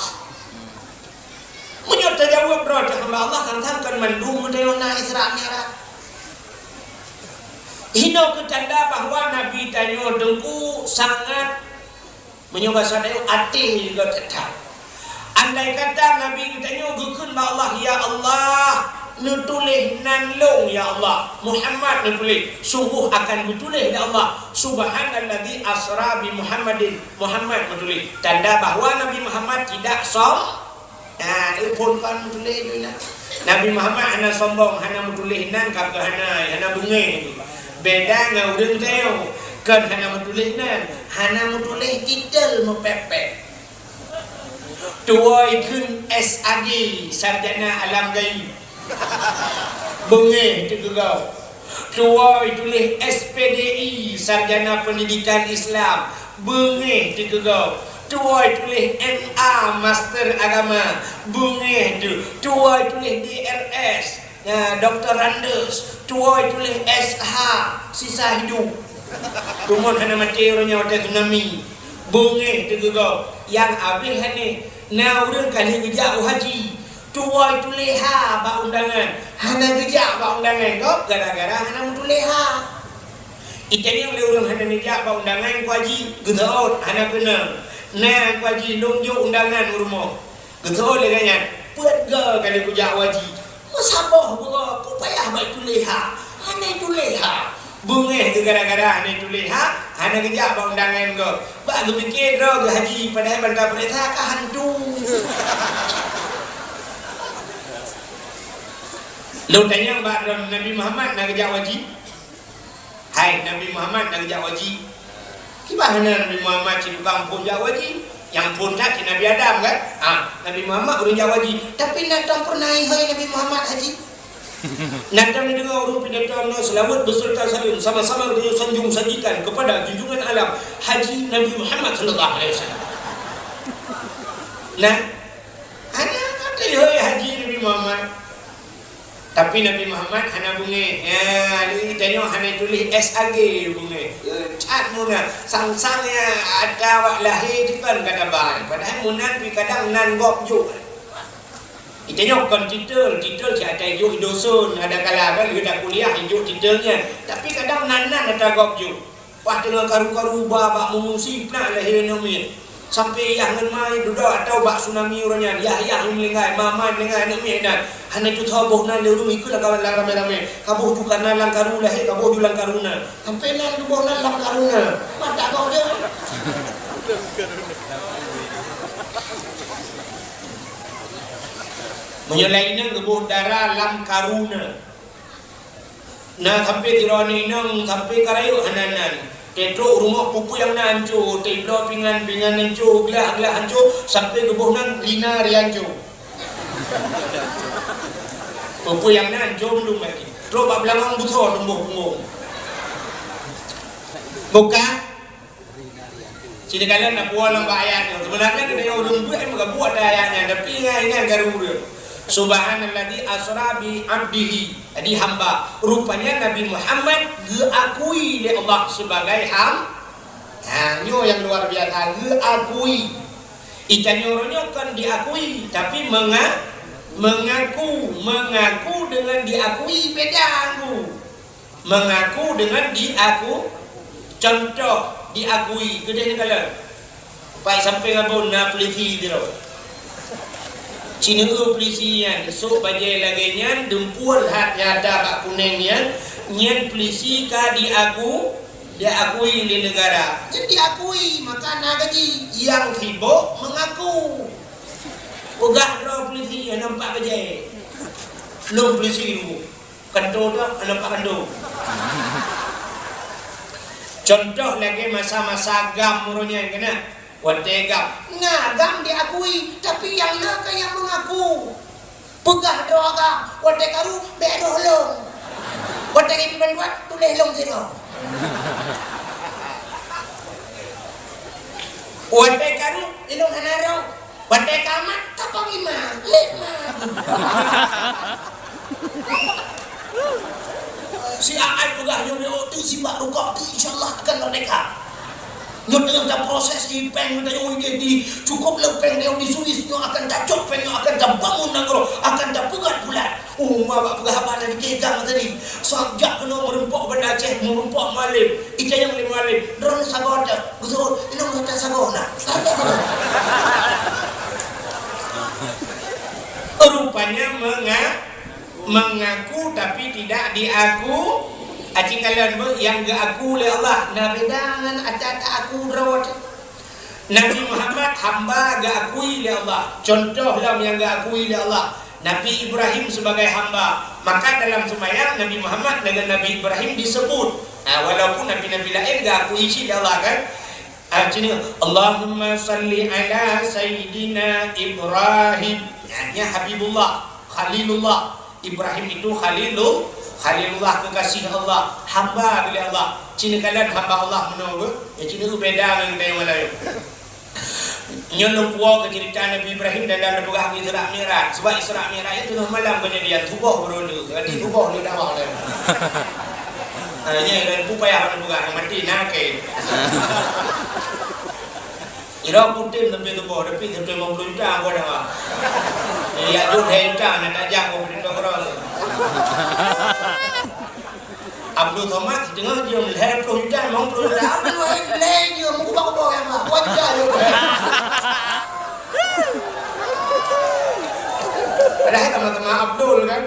Meunyoe tajaweueb droe hamba Allah, sang-sang kon mandum meutayong na Isra Mi'raj. Hinoe keu tanda bahwa Nabi tanyoe Teungku sangat Meunyoe basa tanyoe, até geuh that-that. Andai kata Nabi geutanyoe geukheun bak Allah, "Ya Allah, neutuléh nan lôn, ya Allah." Muhammad neutuléh, sungguh akan geutuléh lé Allah, "Subhanalladzi asra bi Muhammadin." Muhammad meutuléh. Tanda bahwa Nabi Muhammad tidak som-, Nah, phôn kon meutuléh tu na. Nabi Muhammad hana sombong, hana meutuléh nan ka keuh hana, hana beungéh tu. Beda ngon ureueng tanyoe, kon hana meutuléh nan, hana meutuléh titel meupék-pék. Tuwoe kheun S A G, Sarjana Alam Gaib. Beungéh teuh keu gob. Tuwoe tuléh S P D I, Sarjana Pendidikan Islam, beungéh teuh keu gob. Tuwoe tuléh M A, Master Agama, beungéh teuh. Tuwoe tuléh D R S, ya, Doktorandus. Tuwoe tuléh S H, sisa hidup. Rumoh hana maté uroe nyoe watèe tsunami. Beungéh teuh keu gob. Nyang abéh nyan, na ureueng ka lheueh geujak u haji. Tuwoe tuléh ha bak undangan, hana geujak bak undangan gob gara-gara hana meutuléh ha. Itanyong lé ureuëng hana neujak bak undangan Teungku Haji, geuseuôt hana keunong. Na Teungku Haji, lôn jok undangan u rumoh. Geuseuôt lé gobnyan, peuet goe ka lheueh kujak Teungku Haji. Meusaboh beurô, peue payah bak tuléh ha. Hana tuléh ha. Beungéh geuh gara-gara hana tuléh ha, hana geujak bak undangan gob. Bak geupike droe geuh haji, padahai ban ka peuriksa ka hantu. Lôn tanyong bak droe, Nabi Muhammad na geujak Teungku Haji? Hai, Nabi Muhammad na geujak Teungku Haji? Kiban hana Nabi Muhammad cit tukang phon jak Teungku Haji? Nyang phon that cit Nabi Adam kan? Ha, Nabi Muhammad ureuëng jak Teungku Haji. Tapi na tom pernah ihôi Nabi Muhammad haji? Na tom neudeungoe ureuëng pidato meunoe, selawat beserta salam sama-sama geutanyoe sanjung sajikan kepada junjungan alam Haji Nabi Muhammad sallallahu alaihi wasallam. Nah, hana kata ihôi Haji Nabi Muhammad. Tapi Nabi Muhammad hana beungéh. Ya, di tanyoe hana tuléh S A G beungéh. Eh, cat meunan, sang-sang ya ada awak lahé dipan kata ban. Padahai meunan pi kadang nan gob jok. Itanyoe kon titel, titel siat ijok i dusun, ada kala kan lheueh takuliah ijok titel nyan. Tapi kadang nan-nan ata gob jok. Wah, teungoh karu-karu ba bak mengungsi, peunak lahé aneuk miet. Sampai yah ngon ma dudoe atau bak tsunami uroe nyan, yah-yah nyang meuninggai, ma-ma meuninggai, aneuk miet na. Hana tutoe boh nan lé ureuëng ikeu lam ramé-ramé. Kaboh ju kana lam karu lahé, kaboh ju lam karu na. Sampai nan tuboh nan lam karu na. Mata gob jok. Meunyoe laén nyan geuboh dara lam karu na. Na sampai sidroe inong sampai ka rayeuk hana nan. Teutrok rumoh peue-peue nyang na hanco, teuibloe pingan, pingan hanco, glah, glah hanco, sampai geuboh nan lina rianco. Peue-peue nyang na hanco meulum lagi. Trok bak beulangong busoe tumboh punggong. Bukan? Sini kalian nak buat nampak ayat nyoe. Sebenarnya kita yang ureuëng buet meugabuek ada ayat nyan, tapi ingat-ingat garu dia. Subhanalladzi asra bi abdihi. Jadi hamba. Rupanya Nabi Muhammad geukui lé Allah sebagai ham-, ha, nyoe yang luar biasa, geukui. Itanyoe uroe nyoe kon diakui, tapi menga-, mengaku, mengaku dengan diakui beda, Bu. Mengaku dengan diaku, contoh diakui, keudeh neukalon. Pai sampai ngabon na polisi sidroe. Sineuk polisi nyan, sôk bajée lagée nyan, deumpue that nyata bak kuneng nyan, nyan polisi ka diaku, diakui lé negara. Nyan diakui, maka na gaji. Nyang sibok mengaku. Peugah droe polisi nyang nampak bajée. Lôn polisi dulu. Kantô dak, aneuk pak kantô. Contoh lagée masa-masa GAM uroe nyan keunan. Watée GAM, na GAM diakui, tapi nyang na ka nyang mengaku. Peugah droe GAM, watée karu bék roh lôn. Watée geubri bantuan, tuléh lôn sidroe. Watée karu, ilôn hana roh. Watée ka mat, ka panglima, lé ma. Si Aai peugah nyoe, "Oh, tu simak rukok tu, insya Allah akan merdeka." Nyoe teungoh taproses di péng, nyoe di, cukup le péng nyoe di Swiss, nyoe akan tacok péng, nyoe akan tabangun nanggroe, akan tapeugöt bulan. Oh, ma bak peugah haba tadi, peugah tadi. Sajak keunoe meurumpok Banda Aceh, meurumpok Mualem. Itanyong lé Mualem, "Droeneuh sagoe teuh?" Geuseuôt, "Inong gata sagoe na." Rupanya menga-, mengaku tapi tidak diaku. Aci kalon beuh nyang geuaku lé Allah, na beda ngon ata-ata aku droe teuh. Nabi Muhammad hamba geuakui lé Allah. Contoh lom nyang geuakui lé Allah, Nabi Ibrahim sebagai hamba. Maka dalam sembahyang Nabi Muhammad dengan Nabi Ibrahim disebut. Ha, walaupun nabi-nabi laén geuakui cit lé Allah kan. Ha, cina, "Allahumma salli ala Sayyidina Ibrahim." Ha, nyan Habibullah, Khalilullah. Ibrahim itu Khalilu-, Khalilullah, kekasih Allah, hamba geuh lé Allah. Cina kalon hamba Allah meunoe beuh, ya cina beda ngon geutanyoe malayeue. Nyoe lôn puwoe keu cerita Nabi Ibrahim dan, dan peugah Isra Mi'raj. Sebab Isra Mi'raj nyan teungoh malam keujadian, suboh baru lheueh. Jadi suboh lheueh dakwah lé. Ha, nyan dan peue payah lôn peugah, nyang maté na kèe. Ira putéh leubeh tuboh, tapi satu lima puluh juta aku ada, Pak. Iya, duek henta na tajak kau beri tong rong. Abdul Somad teungoh jeuem lhèe ploh juta, limong ploh juta. Abdul Wahid lhèe jeuem, meukuba-kuba nyang ba. Dua juta jeuem. Padahai sama-sama Abdul kan.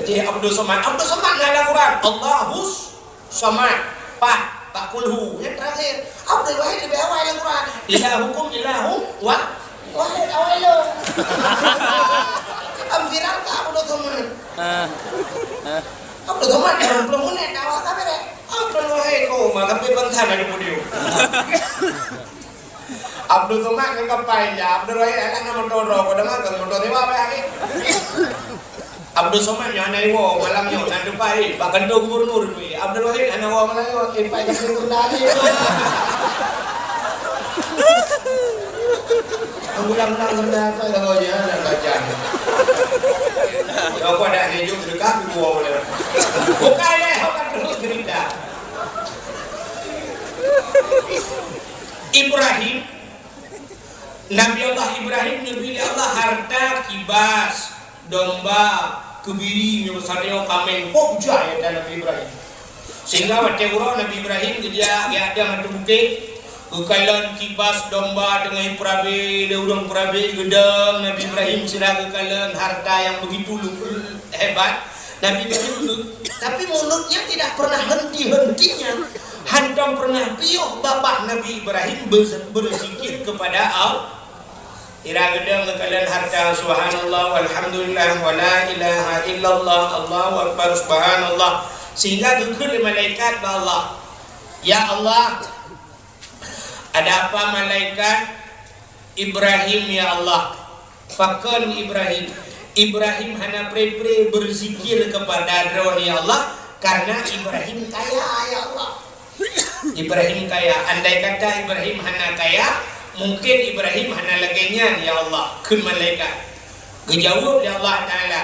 Jadi Abdul Somad. Abdul Somad na dalam Quran. Allahus Somad. Pat, pat kulhu. Yang terakhir. Abdul Wahid lebih awal dalam Quran. Ilahukum ilahum wa-, wahid awal lo. Am viral ka Abdul Somad. Ah. Ah. Abdul Somad dalam puluh menit dakwah ka beres. Abdul Wahid, oh, mah, tapi bangsa na di podium. Abdul Somad ngon kapai, ya. Abdul Wahid anak nama motor droe, kau dengar kan motor sewa, apa lagi? Abdul Somad nyoe hana iwoe, malam nyoe na tupai, bak kantor gubernur tu. Abdul Wahid hana woe malam nyoe, tupai di gubernur tadi. Ulang-ulang rendah apa dah kau je, nak belajar. Kau kau dah hidup dekat gua boleh. Bukan leh, kau kan terus cerita. Ibrahim, Nabi Allah Ibrahim neubri lé Allah harta kibas, domba, keubiri, nyoe saboh kaméng, pok jak ya Nabi Ibrahim. Sehingga watée uroe Nabi Ibrahim geujak, geujak dong ateueh bukét, geukalon kibas domba teungoh peurabe lé ureuëng peurabe, geudong Nabi Ibrahim sira geukalon harta yang begitu lu-, hebat. Nabi Ibrahim, tapi mulutnya tidak pernah henti-hentinya. Hantom pernah piôh babah Nabi Ibrahim ber-, berzikir kepada Allah. Sira geudong geukalon harta, subhanallah, walhamdulillah, wala ilaha illallah, Allahu akbar, subhanallah. Sehingga geukheun lé malaikat bak Allah, "Ya Allah, ada apa malaikat?" "Ibrahim, ya Allah." "Pakon Ibrahim?" "Ibrahim hana pre-pre berzikir kepada Droe, ya Allah, karena Ibrahim kaya, ya Allah." Ibrahim kaya. Andai kata Ibrahim hana kaya, mungkin Ibrahim hana lagée nyan, ya Allah, kheun malaikat. Geujaweueb lé Allah Taala,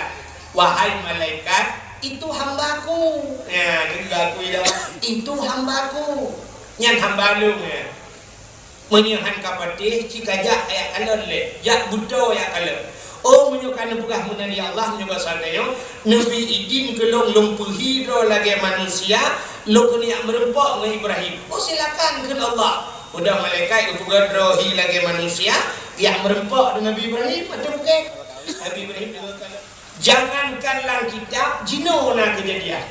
"Wahai malaikat, itu hambaku." Ya, jadi aku ya, "Itu hambaku." Nyan hamba lôn, ya. Meunyoe han ka patéh, ci ka jak jak kalon lé, jak beutoe jak kalon. Oh, meunyoe ka neupeugah meunan ya Allah, meunyoe basa tanyoe, neubi idin keu lôn, lôn peuhi droe lagée manusia, lôn keuneuk jak meureumpok ngon Ibrahim. Oh, silakan, kheun Allah. Udah malaikat geupeugah droe hi lagée manusia, jak meureumpok deungon Nabi Ibrahim, ateueh bukét. Nabi Ibrahim deungon kalon. Jangankan lam kitab, jinoe na keujadian.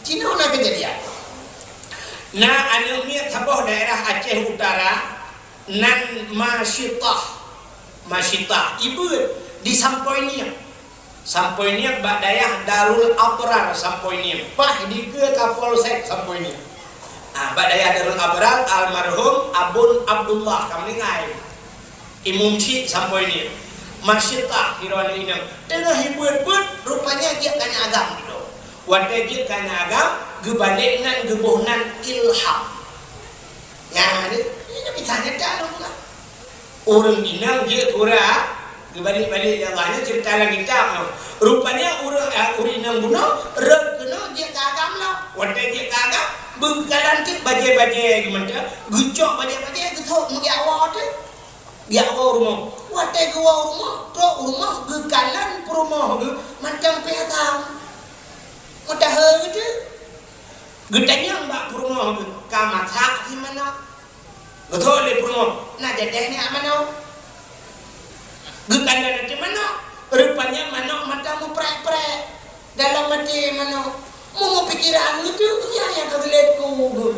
Jinoe na keujadian. Na aneuëk miet saboh daerah Aceh Utara, nan Masyitah. Masyitah, ibeuet di Sampoiniek. Sampoiniek bak dayah Darul Abrar Sampoiniek. Paih dikeue Kapolsek Sampoiniek. Ah, bak dayah Darul Abrar, almarhum Abon Abdullah, ka meuninggai. Imum Syik Sampoiniek. Masyitah, hiroe lé inong. Teungoh ibeuet-beuet, rupanya jeuet keu agam gitu. Watée jeuet keu agam, geubalek nan, geuboh nan ilham. Nyan, ini bisa nyata dong lah. Ureuëng inong jeuet keu ureuëng, geubalek-balek lé Allah, nyan cerita lam kitab nyoe. Rupanya ureuëng, eh, ureuëng inong bunoe, rot keunoe jeuet keu agam lah. Watée jeuet keu agam, beukalon teuk bajée-bajée geumeunteuk, geucok bajée-bajée, geusok meugiak woe teuk. Geujak woe u rumoh. Watée geuwoe u rumoh, trok u rumoh, geukalon peurumoh geuh mantong pih agam. Meudahe geuh teuk. Geutanyong bak peurumoh geuh, "Ka masak si manok?" Geutanyong lé peurumoh, "Na jadeh nyak manok?" Geukalon ateueh manok, rupanya manok mantong meuprek-prek. Dalam até manok, meupikeran geuteuk, nyan nyang ka geulet ku geuh.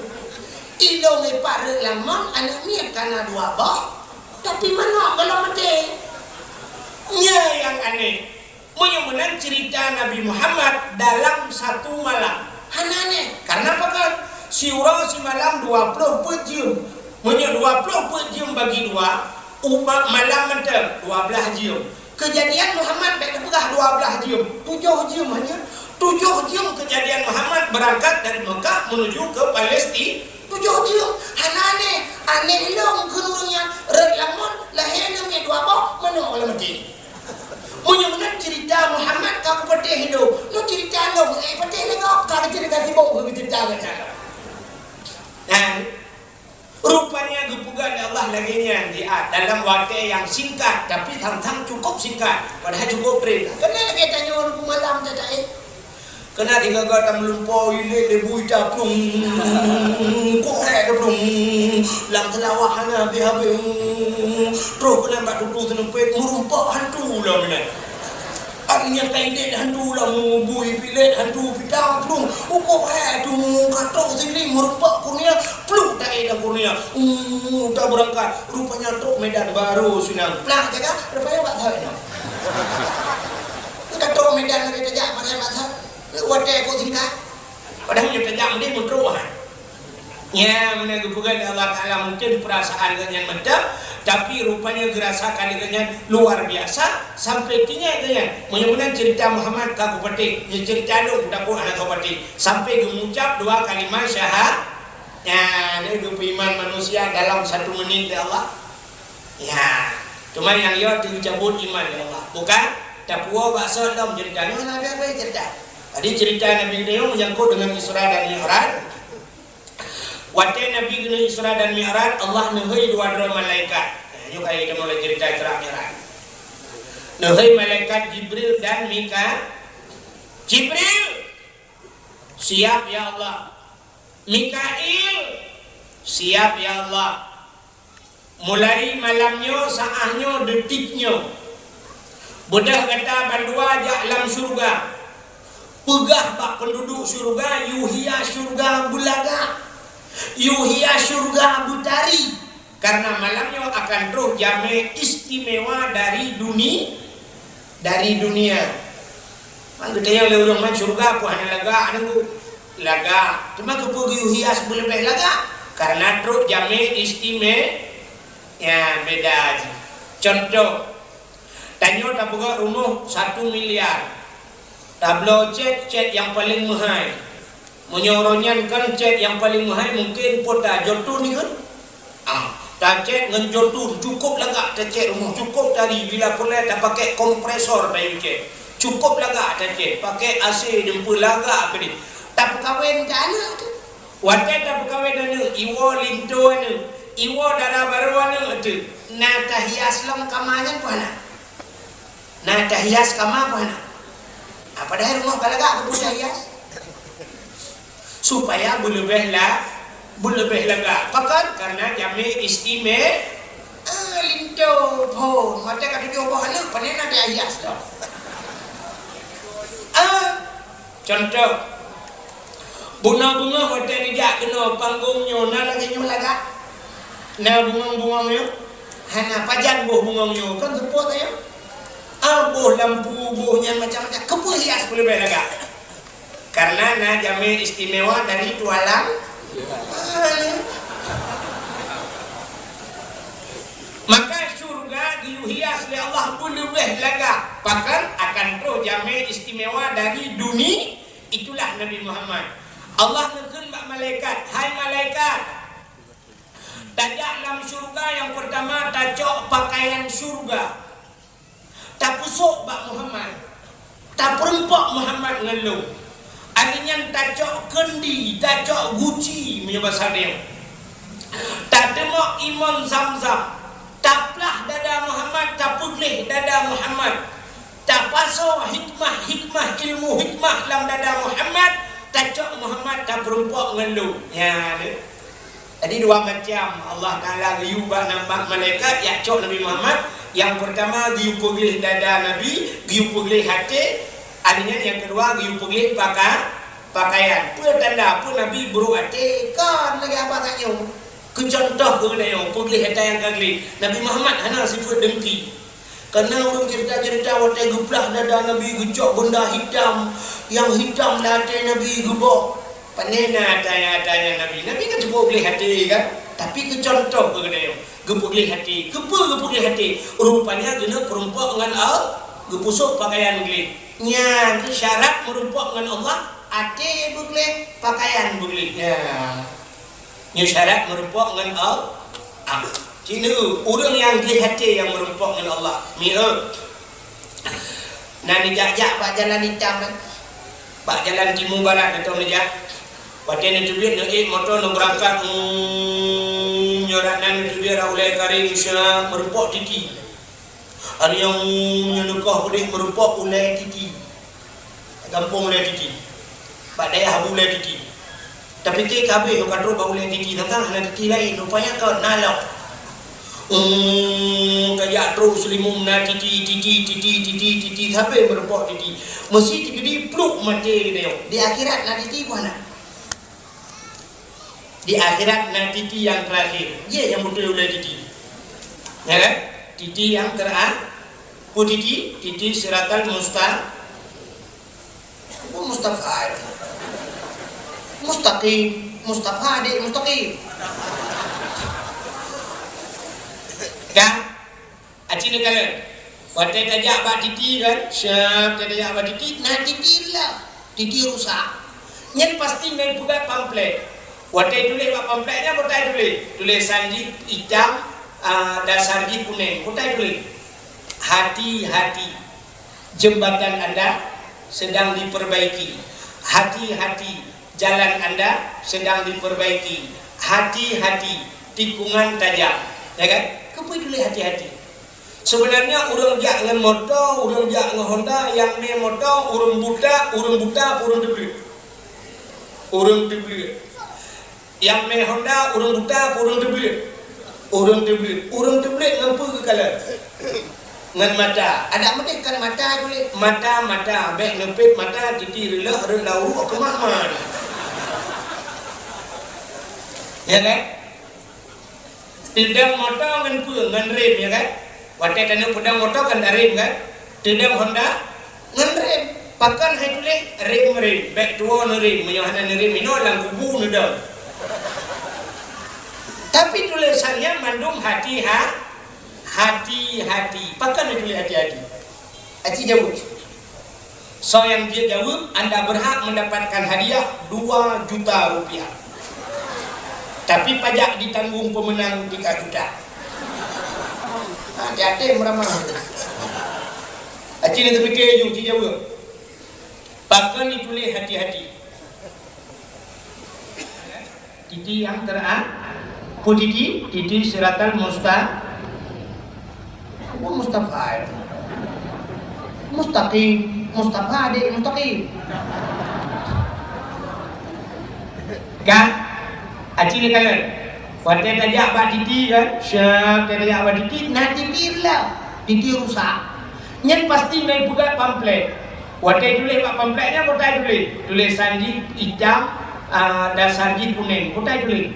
Ilong ipat rot lam mon, aneuëk miet ka na dua boh, tapi manok dalam até. Nyan nyang aneh. Meunyoe meunan cerita Nabi Muhammad dalam satu malam. Hana aneh. Karena apa kan? Siuroe simalam dua ploh peuet jeuem. Meunyoe dua ploh peuet jeuem bagi dua, ubat malam mantong dua blaih jeuem. Keujadian Muhammad bèk teupeugah dua blaih jeuem, tujoh jeuem hanya. Tujoh jeuem keujadian Muhammad beurangkat dari Mekah menuju ke Palesti-, tujoh jeuem. Hana aneh, aneh lom keu ureuëng nyan rot lam mon, lahé nyan dua boh, manok lam até. Meunyoe meunan cerita Muhammad ka kupatéh lom, nyoe cerita lom, eh, patéh lé gob, ka cerita sibok keu cerita gata. Nah, rupanya geupeugah lé Allah Lagèe nyan jiat dalam watèe nyang singkat, tapi sang-sang cukup singkat, padahai cukup trép. Keuneuk lagèe tanyoe Teungku malam teuh taéh. Keuneuk tiga-tiga tameulumpo, ilèe lé bui taplung, kok hèk taplung, lam seulawah hana habéh-habéh, troh keunan bak tutoe seunumpet, meurumpok hantu lom inan. Akhirnya taindet hantu lam bui, pilet hantu, pita plung. Ukok hai tu, katok sini merupak kurnia, pluk taindet kurnia. Uh, tak berangkat. Rupanya trok Medan baru sinan. Plak jaga, rupanya bak thai nyoe. Katok Medan lagi tajak pada bak thai. Watèe kok singkat. Padahai nyoe tajak meunan meutrok hai. Nya, meunan geupeugah lé Allah Taala, mungkin peurasaan geuh nyan mantap, tapi rupanya geurasakan lé geuh nyan luar biasa, sampai tinggai geuh nyan. Meunyoe meunan cerita Muhammad ka kupatéh, nyoe cerita lôn takot hana kupatéh. Sampai geumucap dua kalimat syaha-, nya, nyoe geupeuiman manusia dalam satu menit lé Allah. Ya, cuma nyang yo teucabut iman lé Allah. Bukan, tapuwoe bak sot lom cerita nyoe, hana habéh-habéh cerita. Jadi cerita Nabi geutanyoe menyangkut dengan Isra dan Mi'raj. Watèe Nabi geuneuk Isra dan Mi'raj, Allah neuhôi dua droe malaikat. Nah, nyoe ka geutanyoe lé cerita Isra Mi'raj. Neuhôi malaikat Jibril dan Mika-, Jibril, siap ya Allah. Mikail, siap ya Allah. Mulai malam nyoe, saát nyoe, detik nyoe, beudôh gata bandua jak lam syeuruga. Peugah bak peunduduek syeuruga, yuhia syeuruga beulagak, yuhia syeuruga beutari, karena malam nyoe akan troh jamé istimewa dari duni-, dari dunia. Man geutanyong lé ureueng, man syeuruga peue hana lagak, Teungku? Lagak. Teuma keupeue geuyue hias beuleubeh lagak? Karena trok jamé istime-, ya, beda jih. Contoh, tanyoe tapeugöt rumoh satu miliar. Tabloe cét, cét nyang paleng meuhai. Meunyoe uroe nyan kon cét nyang paleng meuhai, mungken po ta jotun ikheun. Ah, tacét ngon jotun, cukup lagak tacét rumoh, cukup tari, bila peureulèe tapakèk kompresor tayue cét. Cukup lagak tacét, pakèk A C, jeumpeuet lagak keudéh. Tapeukawen keu aneuk teuh. Watèe tapeukawen aneuk, iwoe linto aneuk, iwoe dara barô aneuk teuh. Na tahias lom kama nyan peue hana? Na tahias kama peue hana? Ah, padahai rumoh ka lagak keupeue tahias? Supaya beuleubeh la-, beuleubeh lagak. Pakon? Karena jamé istime-, ah, linto phon. Watèe ka tujoh boh aneuk, pane na tahias lom. Ah, contoh, Bunoe beungoh watèe neujak keunoe panggong nyoe na lagèe nyoe lagak? Na bungong-bungong nyoe? Hana. Pajan boh bungong nyoe? Kon seupôt nyoe? Ah, boh lampu, boh nyan macam-macam. Keupeue hias peuleubeh lagak? Karena na jamé istimewa dari tualang. Ah, nyoe. Maka syurga geuyue hias lé Allah peuleubeh lagak, pakon akan troh jamé istimewa dari duni-, itulah Nabi Muhammad. Allah neukheun bak malaikat, "Hai malaikat, tajak lam syurga nyang peurtama tacok pakaian syurga." Tapeusok bak Muhammad, tapeurumpok Muhammad ngon lôn. Akhé nyan tacok keundi, tacok guci meunyoe basa tanyoe. Tateumok imon Zamzam, taplah dada Muhammad, tapeugleh dada Muhammad. Tapasoe hikmah-hikmah, ilmu hikmah lam dada Muhammad, tacok Muhammad tapeurumpok ngon lôn. Nyan. Jadi dua macam Allah Taala geuyue bak na-, bak malaikat jak cok Nabi Muhammad. Nyang peurtama geuyue peugleh dada Nabi, geuyue peugleh até. Akhé nyan nyang keudua geuyue peugleh paka-, pakaian. Peue tanda peue Nabi brok até? Kon lagèe abah tanyoe. Keu contoh keu geutanyoe, peugleh ata nyang ka gleh. Nabi Muhammad hana sifeuet dengki. Kana ureueng cerita-cerita watèe geuplah dada Nabi, geucok benda hitam, nyang hitam lam até Nabi geuboh. Pane na ata nyang, ata nyang Nabi. Nabi kan cukup gleh até kan? Tapi keu contoh keu geutanyoe, geupeugleh até. Keupeue geupeugleh até? Rupanya geuneuk peurumpok ngon Allah, geupeusok pakaian gleh. Nyan keuh syarat meurumpok ngon Allah, até beugleh, pakaian beugleh. Nyan. Nyoe syarat meurumpok ngon Allah. Ah, cit neu, ureueng nyang gleh até nyang meurumpok ngon Allah. Mi'raj. Na neujak-jak bak jalan itam kan? Bak jalan timu barat atau neujak. Watèe neuteubiet, neuék moto, neubeurangkat, hmm, Nyoe rak nan teubiet rak ulée karéng siat meurumpok titi. Anu nyang nyoe neukoh udeh meurumpok ulée titi. Gampông ulée titi. Bak dayah Abu Ulée Titi. Tapi keu kabeh ka trok bak ulée titi, tantang hana titi laén, rupanya ka na lom. Hmm, kajak trok Seulimum na titi, titi, titi, titi, titi, sampai meurumpok titi. Meusi teugeudi pluk maté geutanyoe. Di akhirat na titi buah na. Di akhirat na titi nyang terakhir. Ye nyang beutôi ulée titi. Ya kan? Titi nyang terakhir. Peue titi? Titi siratal musta-, peue Mustafa? Mustaqim. Mustafa dek mustaqim. Kan? Aci neukalon, watée tajak bak titi kan, siap tajak bak titi, na titi lah, titi rusak. Nyan pasti na peugah pamflet. Watée tuléh bak pamflet nyan, peue tuléh? Tulésan jih itam, ah, dasar jih kunéng. Peue tuléh? Hati-hati, jembatan Anda sedang diperbaiki. Hati-hati, jalan Anda sedang diperbaiki. Hati-hati, tikungan tajam. Ya kan? Keupeue tuléh hati-hati? Sebenarnya ureuëng jak ngon moto, ureuëng jak ngon Honda, nyang mé moto, ureuëng buta, ureuëng buta, ureuëng teubleuet. Ureuëng teubleuet. Nyang mé Honda, ureuëng buta, ureuëng teubleuet. Ureuëng teubleuet. Ureuëng teubleuet ngon peue geukalon? Ngon mata. Adak meudeh kan mata tuléh. Mata, mata. Bék neupet mata, titi reulôh, rot lam uruek keumah-mah. Ya kan? Teudong moto ngon peue? Ngon rem, ya kan? Watée taneuk peudong moto kan rem kan? Teudong Honda ngon rem. Pakon hai tuléh rem-rem, bék tuwoe neurem, meunyoe hana neurem inoe lam kubu neudong. Tapi tulésan nyan mandum hati-ha-, hati-hati. Pakon hai tuléh hati-hati? Aci jaweueb. Soe nyang jeuet jaweueb, Anda berhak mendapatkan hadiah dua juta rupiah. Tapi pajak ditanggung pemenang tiga juta. Ha, hati-hati meuramah. Aci ni teupike ju, ci jaweueb. Pakon dituléh hati-hati? Titi nyang tera-, peue titi? Titi siratal musta-, peue Mustafa, ya? Mustaqim. Mustafa dek mustaqim. Kan? Aci neukalon. Watée tajak bak titi kan, siap tajak bak titi, na titi lah. Titi rusak. Nyan pasti na peugah pamflet. Watée tuléh bak pamflet nyan, peue tuléh? Tulésan jih itam, ah, dasar jih kunéng. Peue tuléh?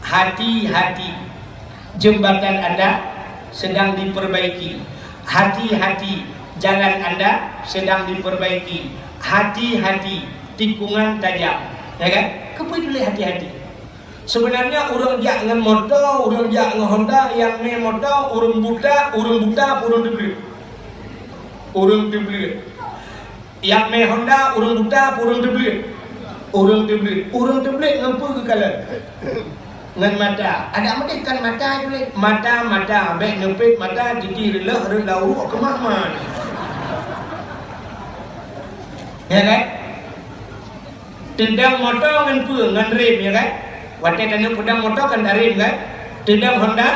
Hati-hati, jembatan Anda sedang diperbaiki. Hati-hati, jalan Anda sedang diperbaiki. Hati-hati, tikungan tajam. Ya kan? Keupeue tuléh hati-hati? Sebenarnya ureuëng jak ngon moto, ureuëng jak ngon Honda, nyang mé moto, ureuëng buta, ureuëng buta, ureuëng teubleuet. Ureuëng teubleuet. Nyang mé Honda, ureuëng buta, ureuëng teubleuet. Ureuëng teubleuet. Ureuëng teubleuet ngon peue geukalon? Ngon mata. Adak meudeh kan mata tuléh. Mata, mata. Bék neupet mata, titi reulôh, rot lam uruek keumah-mah. Ya kan? Teudong moto ngon peue? Ngon rem, ya kan? Watée taneuk peudong moto kan tarem kan? Teudong Honda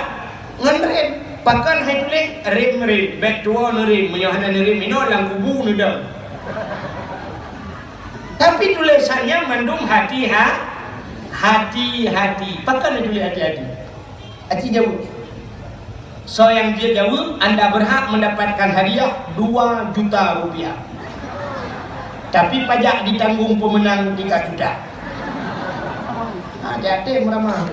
ngon rem. Pakon hai tuléh rem-rem, bék tuwoe neurem, meunyoe hana neurem inoe lam kubu neudong. Tapi tulésan nyan mandum hati-ha-, hati-hati. Pakon hai tuléh hati-hati? Aci jaweueb. Soe nyang jeuet jaweueb, Anda berhak mendapatkan hadiah dua juta rupiah. Tapi pajak ditanggung pemenang tiga juta. Ha, hati-hati meuramah.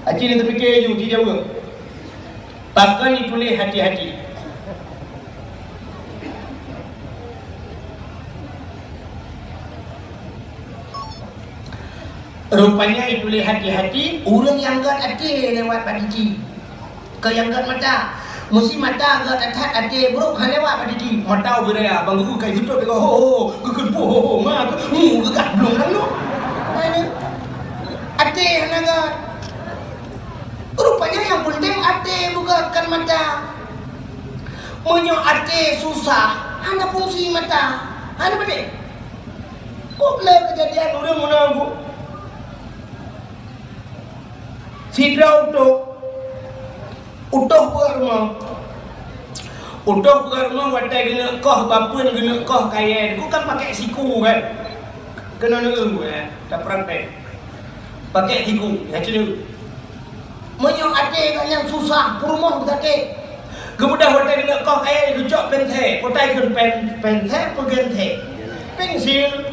Aci ni teupike ju, ci jaweueb. Pakon dituléh hati-hati? Rupanya ituléh hati-hati ureuëng nyang gét até lewat bak titi. Keu nyang gét mata. Meusi mata gét that até brok hana lewat bak titi. Mata ubé raya, bang guru kai tutup, ho, ho, ho, geukheun, ho, ho, ho, ma, mu, geugah blong lam nu. Até hana gét. Rupanya nyang penting até bukan mata. Meunyoe até susah, hana fungsi mata. Hana beudeh. Kok lé keujadian ureuëng meunan, Bu? Sidroe utôh, utôh peuet rumoh. Utôh peuet rumoh watèe geuneuk koh bapeuen, geuneuk koh kayèe, bukan pakai siku kan? Keunoe neueu, eh, tapeurantèe. Pakai siku, ya, cina. Meunyoe até gobnyan susah, peurumoh sakét. Geubeudôh watèe geuneuk koh kayèe, geucok pensé, peue ta kheun pen-, pensé, peue pensé? Pensil.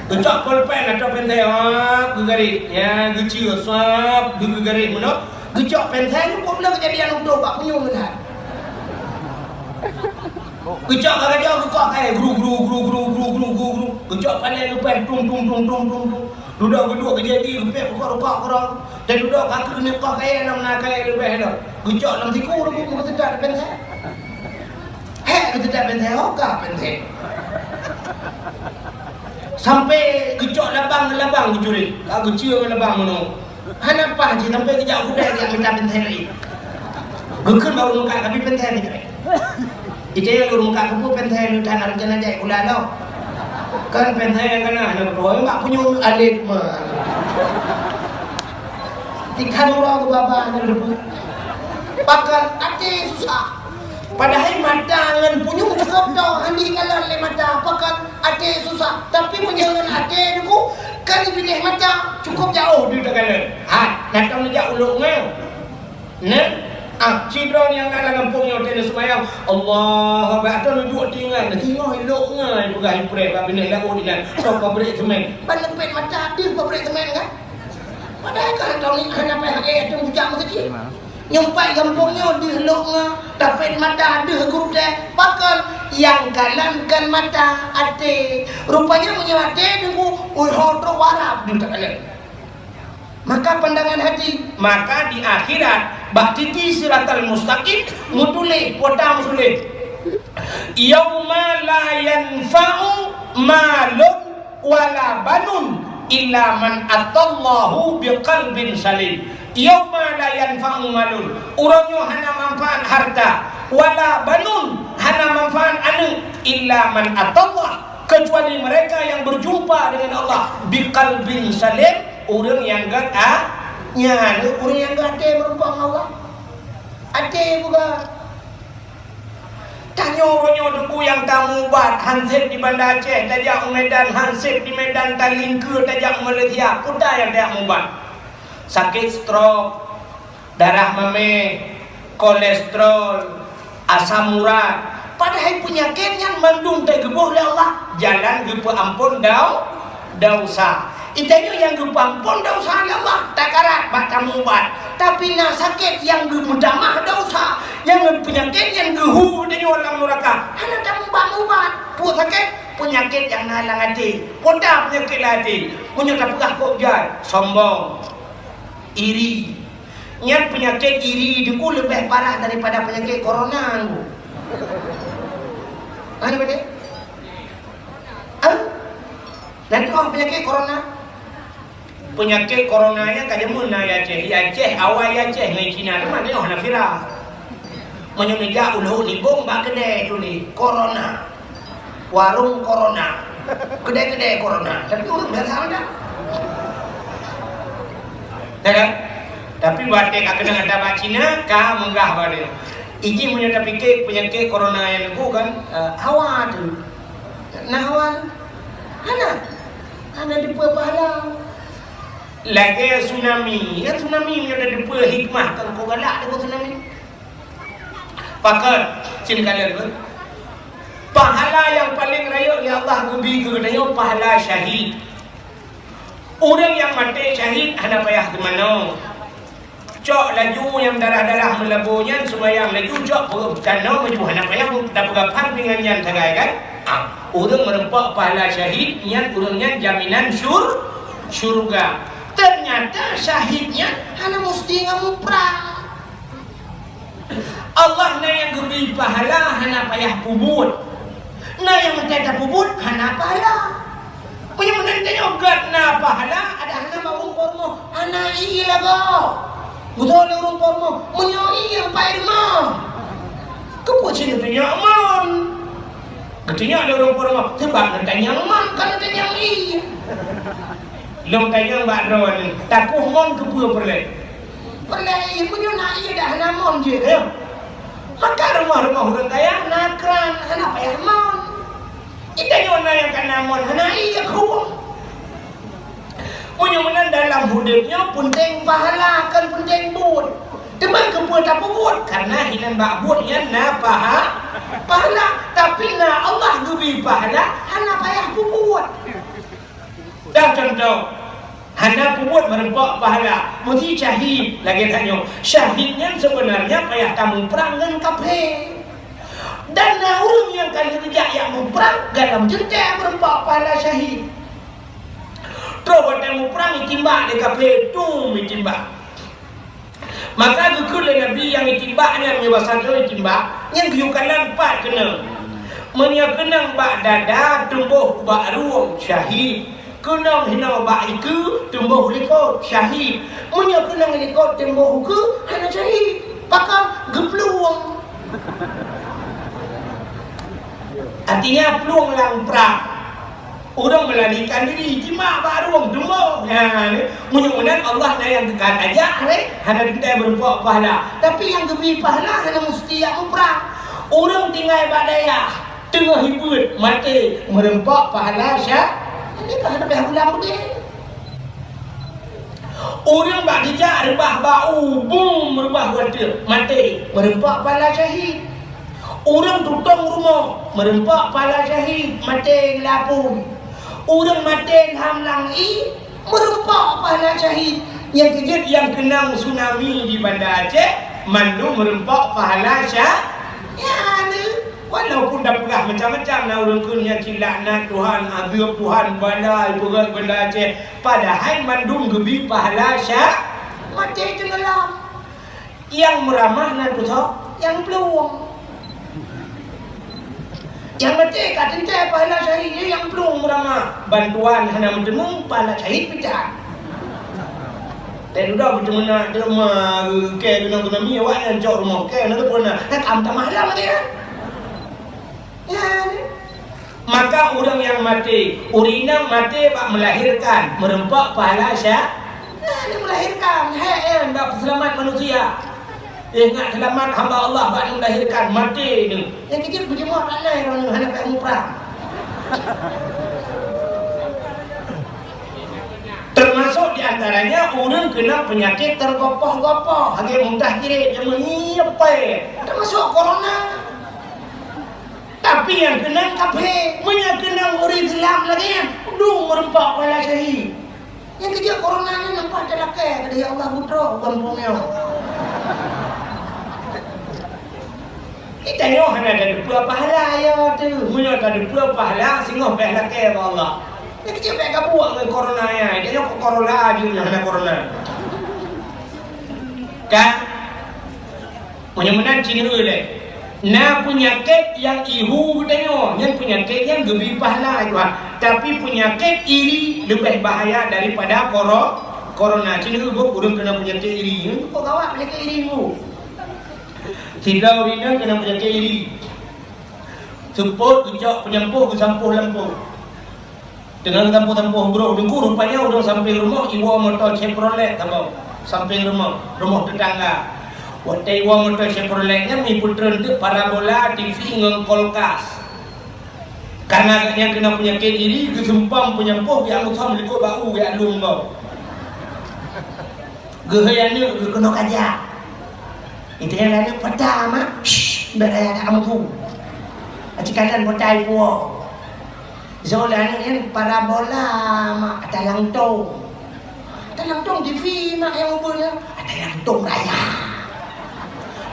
Geucok polpen atau pensé, hop, geugaréh. Ya, geucue, sop, geu-, geugaréh meunoe. Geucok pensé, nyoe peue na keujadian udôh bak punyueng meunan. Geucok ka geucok, geukoh kayèe, gru, gru. Geucok palèe leupah, tung, tung, tung. Dudoe geuduek geujadi, geupék rukok-rukok keudroe. Dan dudoe ka keuneuk koh kayèe, na meunan kayèe leubeh lom. Geucok lam siku, geuseutôt pensé. Hék, geuseutôt pensé, ho ka pensé. Sampai geucok labang ngon labang geucureh. Ka geucue ngon labang meunoe. Hana paih cit sampai geujak u keudè geujak mita pensé laén. Geukheun bak ureueng meukat, tapi pensé nyoe. Ite nyang ureueng meukat keupeue pensé nyoe, hana rencana jai kula lom. Kan pensé nyang kana hana keupeue, mak punyueng alet mah. Tika nurah keu baba hana keupeue. Pakon até susah. Padahai mata ngon punyueng cukôp toe, hana jikalon lé mata. Pakon até susah, tapi meunyoe ngon até Teungku, ka jipiléh mata, cukôp jiôh deuh takalon. Ha, na tom neujak u Lhokseumawe. Nah, ah, sidroe nyang na lam gampông nyoe watèe neuseumayang, Allahu Akbar, atau neuduek tingan, singoh i Lhokseumawe peugah i preh bak binéh laôt inan, atau pabrék semen. Ban leupet mata deuh pabrék semen kan? Padahai ka lheueh tahu ni hana payah eh ateueh bujang masjid. Nyoe pat gampông nyoe deuh Lhokseumawe, tapet mata deuh gurutée, pakon nyang kalon kon mata, até. Rupanya meunyoe até Teungku, uroe trok u Arab deuh takalon. Maka pandangan hati, maka di akhirat bak titi siratal mustaqim meutuléh, kuota meutuléh, "Yauma la yanfa'u malun wala banun illa man atallahu biqalbin salim." Yauma la yanfa'u malun, uroe nyoe hana manfaat harta, wala banun, hana manfaat aneuk, illa man atallah, kecuali mereka yang berjumpa dengan Allah biqalbin salim, ureueng nyang gét a-, nyan ureueng nyang gét até meurumpok ngon Allah. Até buka. Tanyoe uroe nyoe Teungku nyang tamubat, han sép di Banda Aceh tajak u Medan, han sép di Medan talingkeue tajak u Malaysia, peue nyang tajak mubat? Sakét stroke, darah mamèh, kolesterol, asam urat. Padahai peunyakét nyan mandum teugeubôh lé Allah, jalan geupeuamphon dau-, desya. Geutanyoe nyang geupeuamphon desya lé Allah, takarat bak tamubat. Tapi na sakét nyang geumeutamah desya, nyang peunyakét nyang geuhu geutanyoe lam nuraka. Hana tamubat-mubat. Peue sakét? Peunyakét nyang na lam até. Peue peunyakét lam até? Meunyoe tapeugah kok jai, sombong, iri. Nyan peunyakét iri Teungku leubeh parah daripada peunyakét corona, Teungku. Hana beutôi? Hah? Na tu'oh peunyakét corona? Peunyakét corona nyan ka jameun na i Aceh. I Aceh, awai i Aceh ngon i Cina, teuma nyoe hana viral. Meunyoe neujak u Lhok Libong bak keudè tuléh corona. Warong corona. Keudè-keudè corona. Tapi ureueng biasa mantong. Ya kan? Tapi watèe ka keunong ata bak Cina, ka meugah bak dia. Iji meunyoe tapike peunyakét corona nyang Teungku kan, eh, hawa tu. Na hawa tu. Hana. Hana dipeue pahala. Lagèe tsunami. Ya, tsunami meunyoe tadeungoe hikmah, kan kok galak deungoe tsunami. Pakon, sini kalian tu. Pahala nyang paleng rayeuk lé Allah geubri keu geutanyoe pahala syahid. Ureueng nyang maté syahid hana payah teumanoe. Cok laju nyang darah-darah meulabô nyan seumayang laju cok peurumoh tanoh laju hana payah tapeugah phon deungon nyan sagai kan? Ah, ureueng meureumpok pahala syahid nyan ureueng nyan jaminan syur-, syurga. Teunyata syahid nyan hana musti ngon muprang. Allah na nyang geubri pahala hana payah peubuet. Na nyang meuntèe tapeubuet hana pahala. Meunyoe meunan tanyoe gét na pahala, ada hana bak ureueng po rumoh, hana ie lagoe. Geutanyoe lé ureueng po rumoh, meunyoe ie pai rumoh. Keupeue cit geutanyoe mon? Geutanyoe lé ureueng po rumoh, sabab neutanyong mon, kon neutanyong ie. Lôn tanyong bak droeneuh, takoh mon keupeue peureulèe? Peureulée ié, meunyoe na ié dak hana mon jih, eh. Maka rumoh-rumoh ureuëng kaya na kran, hana payah mon. Geutanyoe na nyang ka na mon, hana ié khueng. Meunyoe meunan dalam udeb nyoe peunteng pahala, kon peunteng buet. Teuma keupeue tapeubuet? Karena hinan bak buet nyan na paha-, pahala. Tapi na Allah geubri pahala, hana payah peubuet. Dah contoh, hana peubuet meureumpok pahala, meusti syahid lagée tanyoe. Syahid nyan seubeunarnya payah tamuprang ngon kaphé. Dan na ureuëng nyang ka lheueh geujak jak muprang, gohlom teuntée meureumpok pahala syahid. Troh watée muprang itimbak lé kaphé, tum itimbak. Maka geukheun lé Nabi nyang itimbak nyan, meunyoe basa droe itimbak, nyang geuyue kalon pat keunong. Meunyoe keunong bak dada, tumboh bak rueng, syahid. Keunong hinoe bak ikeue, tumboh likot, syahid. Meunyoe keunong likot, tumboh ukeue, hana syahid. Pakon? Geuplueng. Artinya plueng lam prang. Ureuëng meularikan diri, jimat bak rueng, tumboh. Nyan, meunyoe meunan Allah na nyang teuka tajak, hana teuntée meureumpok pahala. Tapi nyang geubri pahala hana meusti jak muprang. Ureuëng tinggai bak dayah, teungoh hibuet, maté, meureumpok pahala syah-, jadi ka hana payah ulang udeb. Ureuëng bak geujak reubah bak u, bum, reubah watée, maté, meureumpok pahala syahid. Ureuëng tutong rumoh, meureumpok pahala syahid, maté geulapui. Ureuëng maté lam langét, meureumpok pahala syahid. Nyang keujeuet nyang keunong tsunami di Banda Aceh, mandum meureumpok pahala syah-, ya, ni. Walaupun tapeugah macam-macam, na ureuëng kheun nyan cit laknat Tuhan, azeueb Tuhan, bala ipeugét Banda Aceh, padahai mandum geubri pahala syah-, maté teungoh lam. Nyang meuramah na tusoe, nyang plueng. Nyang maté ka teuntée pahala syahid, nyang plueng meuramah. Bantuan hana meuteumé, pahala syahid pih that. Teududoe beuteumeunak teuma, kée gunong tsunami, awaknyan cok rumoh kée, na teupeue na, na ka meutamah lam maté nyan. Nyan. Maka ureuëng nyang maté, ureuëng inong maté bak meulahirkan, meureumpok pahala syah-, nah, nyang meulahirkan, hék nyan bak peuseulamat manusia. Ingat seulamat hamba Allah bak meulahirkan, maté nyoe. Nyang keujeuet beujeumoe aneuk droeneuh hana payah muprang. Termasuk di antaranya ureuëng keunong peunyakét teugopoh-gopoh, lagée muntah kirét, nyang meunyiep pai, termasuk corona. Tapi nyang keunong kaphé, meunyoe keunong ureuëng Islam lagée nyan, dum meureumpok pahala syahid. Nyang keujeuet corona nyan nampak talakée, kata, "Ya Allah, beutroh u gampông nyoe." Geutanyoe hana tateupeue pahala, ya, teuh. Meunyoe tateupeue pahala, singoh payah lakée bak Allah. Nyang keujeuet payah gabuek ngon corona nyan, geutanyoe kok corona jih, hana corona. Kan? Meunyoe meunan ci neueu lé, na peunyakét nyang ihu geutanyoe, nyan peunyakét nyang geubri pahala Tuhan. Tapi peunyakét iri leubeh bahaya daripada koro-, corona. Ci neueu boh ureuëng keunong peunyakét iri. Nyan kok gawat peunyakét iri nyoe. Sidroe ureuëng inong keunong peunyakét iri. Seupôt geucok peunyampôh geusampôh lampôh. Teungoh geusampôh-sampôh brôk teungku, rupanya ureuëng sampéng rumoh iwoe moto Chevrolet saboh. Sampéng rumoh, rumoh teutangga. Watée iwoe moto Chevrolet nyan, meupeutreun teuk parabola, T V ngon kulkas. Karena gobnyan keunong peunyakét iri, geuseumpang peunyampôh, geujak meuthom likot bak u, geujak lôn bak u. Geuhôi aneuk geuh keunoe kajak. Iteueh aneuk peta mak, shh, bèk raya dak meusu. Aci kanan peta ipuwoe. Zoe lé aneuk nyan parabola mak, ata langtong. Ata langtong T V mak nyang ubeueng nyan, ata langtong raya.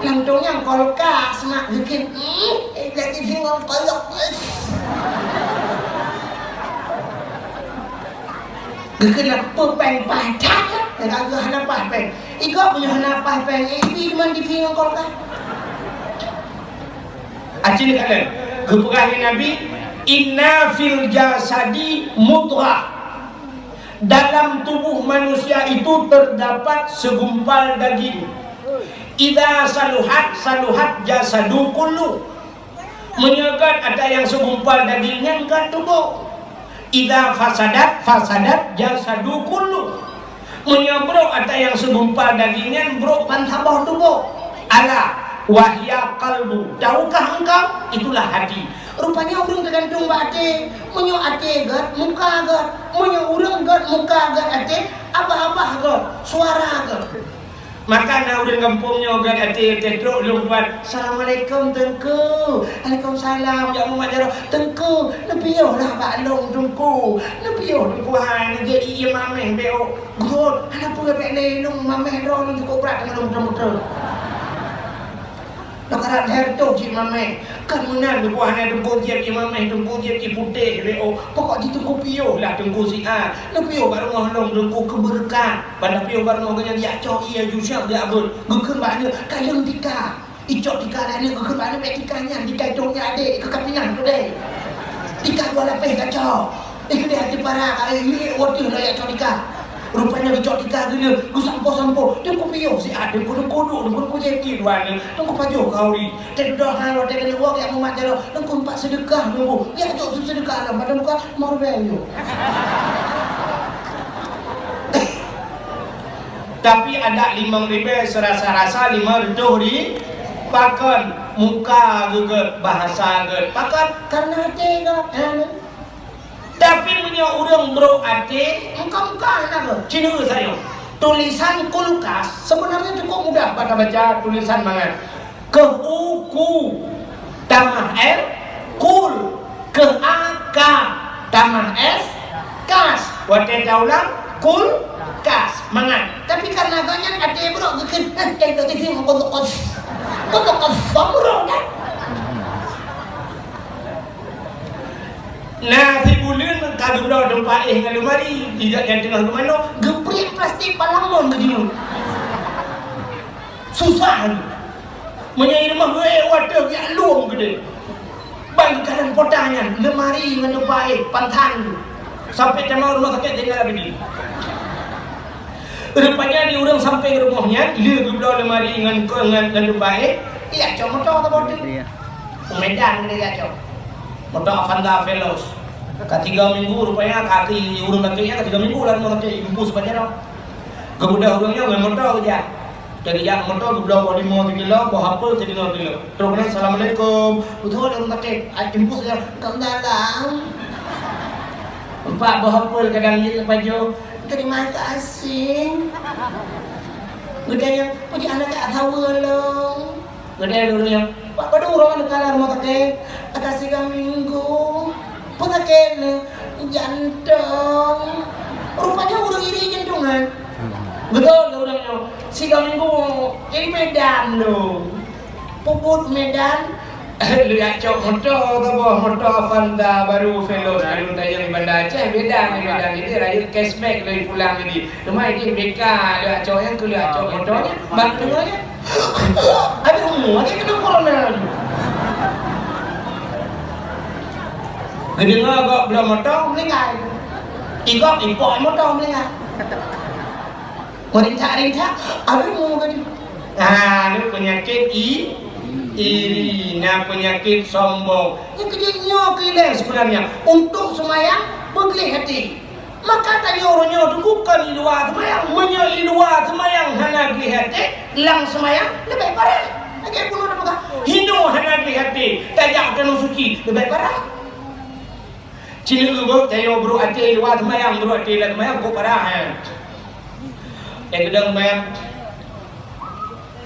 Langtong nyan kulkas mak, geukheun, hmm, eh, jadi singoh kolok. Geukheun lam peue péng paih that, nyang ka geuh hana paih péng. Igob meunyoe hana paih péng, eh, ibi deungon T V ngon kulkas. Aci neukalon, geupeugah lé Nabi, "Inna fil jasadi mudghah." Dalam tubuh manusia itu terdapat segumpal daging. Idza saluhat, saluhat jasadu kullu. Meunyoe gét ata nyang segumpal daging nyan gét tuboh. Idza fasadat, fasadat jasadu kullu. Meunyoe brok ata nyang seugumpal daging nyan brok ban saboh tuboh. Ala wahya qalbu. Tahukah engkau? Itulah hati. Rupanya ureuëng teugantung bak até. Meunyoe até gét, muka gét. Meunyoe ureuëng gét, muka gét, até, abah-abah gét, suara gét. Maka na ureuëng gampông nyoe gét até, até trok lôn tuan. "Assalamualaikum, Teungku." "Waalaikumsalam." "Jak mumat jaroe." "Teungku, neupiôh lah bak lôn, Teungku. Neupiôh, Teungku, hai, neujak ié mamèh bèk ôk." "Gét, hana peue bèk lé, lôn mamèh droe lôn cukôp brat deungon lôn muter-muter." Neukarab lhèe reutôh cit mamèh. Kan meunan, Teungku, hana Teungku jieb ié mamèh, Teungku jieb ié putéh bèk ôk. Pokok jih Teungku piôh lah Teungku siat. Neupiôh bak rumoh lôn Teungku keu beureukat. Ban neupiôh bak rumoh geuh nyan jak cok ié ju siab jak beuet. Geukheun bak aneuk, "Kalon tika." Icok tika lé aneuk, geukheun bak aneuk, "Bèk tika nyan, tika itôh nyan adék, keu ka pinah keudè. Tika dua lapéh kacok." Ih, keudè até para, ka, eh, eh, watèe lôn jak cok tika. Rupanya geucok tika geuleuh, geusampoe-sampoe. Teungku piôh siat, Teungku, Teungku duek, Teungku, Teungku jieb ié dua aneuk, Teungku pajoh khauri. Teududoe han watèe keuneuk woe jak mumat jaroe, Teungku pat seudeukah Teungku. Jak jok su seudeukah lam padang buka, lima ribèe nyoe. Tapi adak limong ribèe seurasa-rasa lima reutôh ri-, pakon muka geuh gét, bahasa gét. Pakon? Karena até gét. Tapi meunyoe ureuëng brok até, muka-muka hana gét. Cineue sayoe. Tulisan kulkas sebenarnya cukup mudah bak tabaca tulisan mangat. Keu u, ku, tamah l, kul. Keu a, ka, tamah s, kas. Watèe taulang, kul, kas. Mangat. Tapi karena gobnyan até brok geukheun, eh, eh, eh, eh, eh, kulkas. Kulkas, samurong, kan? Na sibuleuen ka geubloe teumpat éh ngon lemari, di gobnyan teungoh geumanö, geupriek plastik palang mon geujeuet. Susah lom. Meunyoe i rumoh geuék watèe geujak lom keudéh. Ban kadang potang nyan, lemari ngon teumpat éh, pantang. Sampai teuma rumoh sakét tinggai bini. Rupanya di ureuëng sampéng rumoh nyan, lheueh geubloe lemari ngon, ngon, ngon teumpat éh, ijak cok moto saboh teuk. Iya. U Medan keudéh ijak cok. Moto Avanza Veloz. Ka tiga minggu rupanya kaki ureuëng sakét nyan ka tiga minggu lam rumoh sakét, impus bak jaroe. Geubeudôh ureuëng nyan ngon moto geujak. Jadi jak moto geubloe boh limau sikilo, boh apel sidroe kilo. Trok keunan, "Assalamualaikum." Beutôi lé ureuëng sakét, ai impus saja, "Ka dalam." Empat boh apel kadang jeuet pajoh. "Terima kasih." Geutanyong, "Peue jih hana ka saweue lôn?" Geutanyong ureuëng nyan, "Pak, padum uroe neukalon rumoh sakét?" "Ka sigoe minggu." "Peue sakét neuh?" "Jantong." Rupanya ureuëng iri jantong nyan. Beutôi lé ureuëng nyoe. Sigoe minggu, jadi Medan lom. Peubuet Medan, lheueh jak cok moto saboh, moto Avanza baru Veloz, alun tajak di Banda Aceh, beda ngon Medan. Jadi rayeuk cashback lagi pulang jadi. Teuma idéh B K lheueh jak cok nyan, keu lheueh jak cok moto nyan, ban deungoe nyan. Habéh umu, habéh keuneuk corona. Geudeungoe gob bloe moto, meuninggai. Igob ipok moto, meuninggai. Meurintak-rintak, abéh mu gadi. Ah, ni peunyakét i-, iri, na peunyakét sombong. Nyang keujeuet nyoe keu ilée sebenarnya, untuk seumayang, beugleh até. Maka tanyoe uroe nyoe teuku kon i luwa seumayang. Meunyoe i luwa seumayang hana gleh até, lam seumayang leubeh parah. Lagée bunoe tapeugah, hinoe hana gleh até, tajak keunoe suci, leubeh parah. Cineuk geuh tanyoe brok até i luwa seumayang, brok até lam seumayang, kok parah, eh. Eh, geudong seumayang.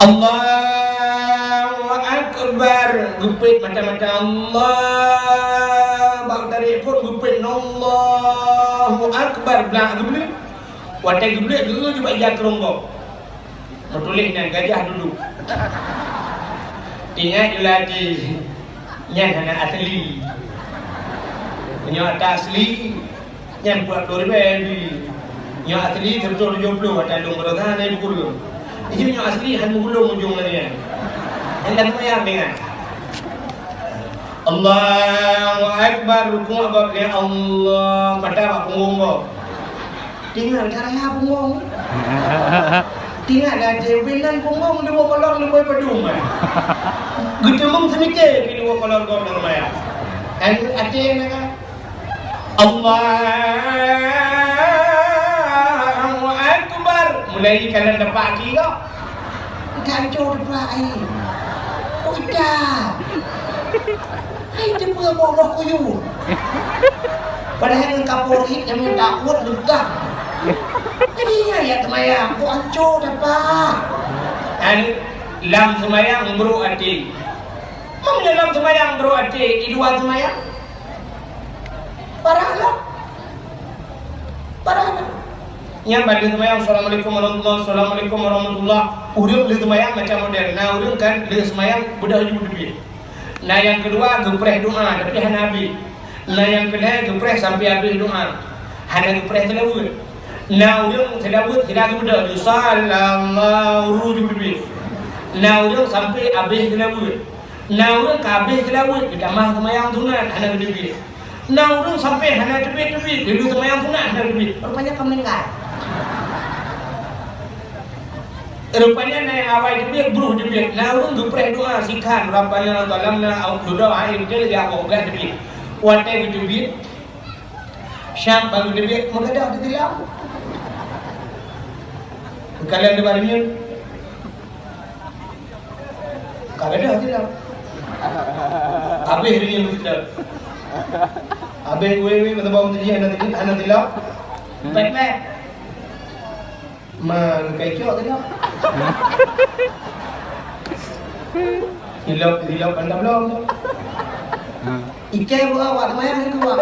Allahu Akbar. Geupeuet mata-mata Allah. Bak tarék phon geupeuet Allahu Akbar. Blah geubleuet. Watée geubleuet geu-eu bak ija keurong gob. Meutuléh nyan gajah duduk. Ingat ju lati. Nyan hana asli. Meunyoe ata asli, nyan peuet ploh ribée bi. Nyoe asli seubeutôi tujoh ploh, ata lôn baroesa hana jipeugulong. Nyoe asli han meugulong ujong lagée nyan. Nyan lam seumayang deungon. Allahu Akbar, rukuk gob lé Allah, mata bak punggong gob. Tingat cara ya punggong. Tingat dah je bilan punggong dua kolor lebih pedung. Geuteumong seumiké di dua kolor gob dalam maya. Dan até nak Allahu Akbar. Lagi kalian dapat aki kau. Ganco dapat ai. Udah. Hai teupeu boh-boh kuyup. Padahai ngon kaporit nyang takot leugah. Jadi ya, ya teumaya, kok anco dapat. Anu, lam seumayang brok até. Meunyoe lam seumayang brok até, i luwa seumayang? Parah lah. Parah lah. Nyan ban lheueh seumayang, "Assalamualaikum warahmatullah, assalamualaikum warahmatullah." Ureueng lheueh seumayang macam model. Na ureueng kan lheueh seumayang beudôh ju teubiet. Na nyang keudua geupreh doa, tapi hana habéh. Na nyang keulhèe geupreh sampoe habéh doa. Hana geupreh seulaweuet. Na ureueng seulaweuet sila geubeudôh ju, "Sallallahu," ju teubiet. Na ureueng sampoe habéh seulaweuet. Na ureueng ka habéh seulaweuet, geutamah seumayang sunat, hana geuteubiet. Na ureueng sampoe hana teubiet-teubiet, geulheueh seumayang sunat, hana geuteubiet. Rupanya ka meuninggai. Rupanya na nyang awai teubiet, brôh teubiet. Na ureueng geupreh doa sikhan, "Rabbana zalamna," au, "Dudoe ain," dia lagèe awak peugah teubiet. Watèe geuteubiet, syam ban geuteubiet, meugadôh teutilap. Kalian di barunya. Ka gadôh tilap. Habéh rinyeun meutilap. Habéh wéh-wéh masa bawang teuji hana tilap, hana tilap. Pet-pet. Man kai cok tilap. Tilap, tilap pandang belum tu. Ikei beuo awak seumayang ni kuat.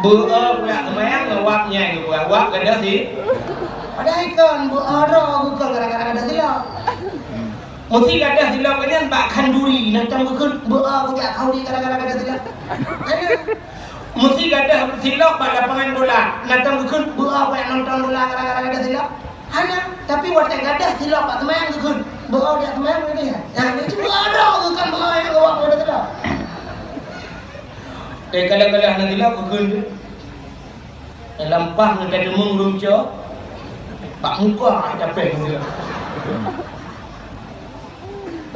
Beuo awak seumayang ngon wab nyan kuat. Wab gadôh si. Padahai kon beuo droe bukon gara-gara gadôh silop. Meusi gadôh silop nyan bak khanduri, na tom geukheun beuo kujak khanduri gara-gara gadôh silop. Ada. Meusi gadôh silop bak lapangan bola, na tom geukheun beuo kujak nonton bola gara-gara gadôh silop. Hana, tapi watèe gadôh silop bak seumayang geukheun, beuo jak seumayang lagèe nyan. Nah, itu beuo droe bukan beuo nyang geuwab pada teuka. Eh, kadang-kadang hana silop geukheun tu. Lam paih ngon tateumeung ureueng cok, bak muka ai tapéh silop.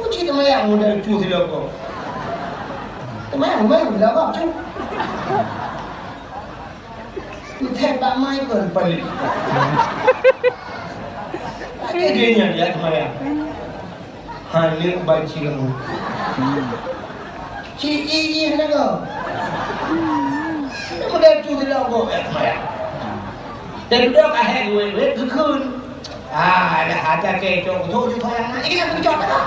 Uji teumayang model cu silop ko. Teumayang, teumayang silop ko, cu. Entah bak mai kon paléh. Lagèe dia nyan jak seumayang. Hana bajeung. Ci i-i hana go. Dia model cu silop go jak seumayang. Dan dudoe ka hék wéh-wéh geukheun. Ah, dah ada kecok, tu ju seumayang na. Ini kan kecok dah.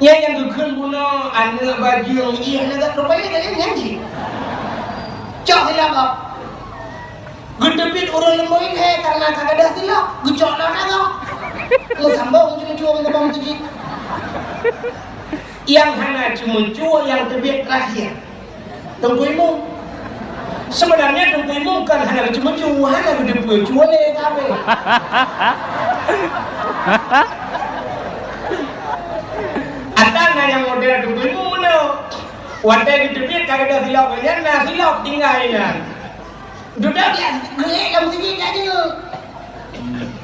Nyan nyang geukheun bunoe aneuk bajeung, ié aneuk rupanya dia nyan cit. Cok silop kok. Geuteubiet ureueng leumoe he karena ka gadôh silop, geucok lom na kok. Meusambông cuma-cuma ngon bang teuji. Nyang hana ceumeucue nyang teubiet terakhir. Teungku Imum. Sebenarnya Teungku Imum kan hana geuceumeucue, hana geuteupeue cue lé kabeh. Ata na nyang model Teungku Imum meunoe. Watèe geuteubiet ka gadôh silop nyan, na silop tinggai nyan. Dudoe dia geuék lam sijil jak jeuet.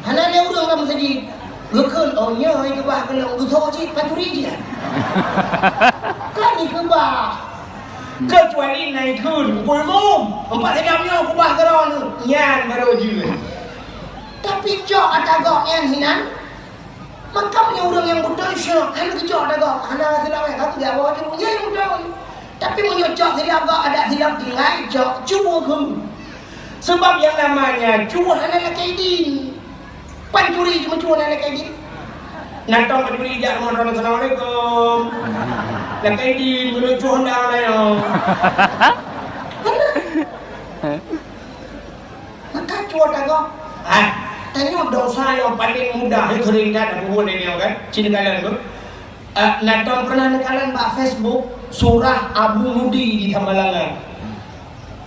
Hana lé ureueng lam meuseujid. Geukheun, "Oh, nyoe hai keubah keu lôn, geutho cit, pancuri cit." Kan ikeubah. Keucuali na ikheun, "Teungku Imum, empat sijam nyoe keubah keu droeneuh." Nyan barô jeuet. Tapi cok ata gobnyan hinan, makam nyoe ureueng nyang beutôi syok, hana geucok ata gob, hana silap, eh, ka geujak bawa jeuet, nyan nyang beutôi. Tapi meunyoe cok silap gob, adak silap tinggai, cok, cuba keu. Sebab nyang namanya cue hana lakèe idin. Pancuri cuma cue hana lakèe idin. Nantong pancuri jak rumoh droeneuh, "Assalamualaikum." Lakèe idin, meunyoe cue hana layan. Maka cue tagob. Ah, tanyoe dosa nyang paleng mudah, nyang seuring that tapeubuet lé nyoe kan. Cit neukalon tu. Ah, na tom pernah neukalon bak Facebook surah Abu Mudi di Samalanga.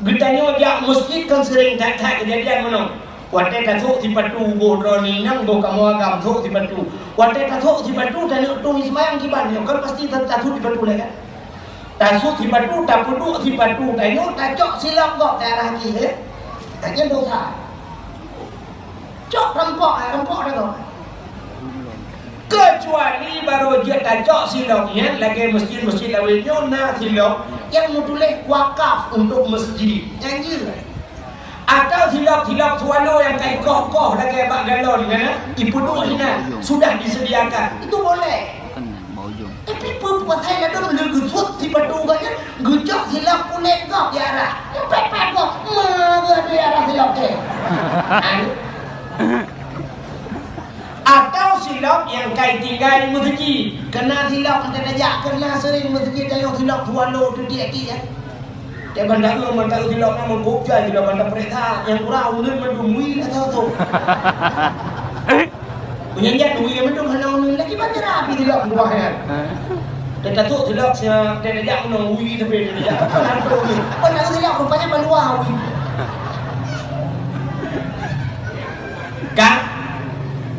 Geutanyoe jak meuseujid kan seuring that-that keujadian meunoe. Watèe tasôk sipatu boh droeneuh inong boh kamoe agam sôk sipatu. Watèe tasôk sipatu taneuk tueng seumayang kiban nyoe kan pasti ta-, tasôk sipatu lé kan. Tasôk sipatu, tapeuduek sipatu tanyoe, tacok silop gob daerah jih, eh. Nyan dosa. Cok rampok, eh, rampok dah gob. Keucuali barô jeuet tacok silop nyan lagèe meuseujid-meuseujid laweue nyoe na silop nyang meutuléh wakaf untuk meuseujid. Nyan jeuet. Silop swallow nyang ka ikoh-koh lagèe bak galon nyan, ipeuduek inan, sudah disediakan. Itu boleh. Tapi peue pasai ladôm leugeusut sipatu gobnyan, geucok silop kulét gob di arah. Pet-pet gob, meugeue di arah silop teh. Atau silop nyang ka itinggai meuseujid. Keuna silop mantong tajak, keuna seuring meuseujid, tayue silop swallow tu tiek-tiek. Cak banda eu, mantong eu silop nyan meugop jai, silop banda peuriksa. Nyang kurang ulôn mandum wi atau tu. Meunyan jak wi mandum hana ulôn lagi baca rapi silop buah nyan. Teuka tu silop sia, teuka jak meunong wi tapi teuka jak. Apa hantu wi? Apa nak silop rupanya balua wi. Kan?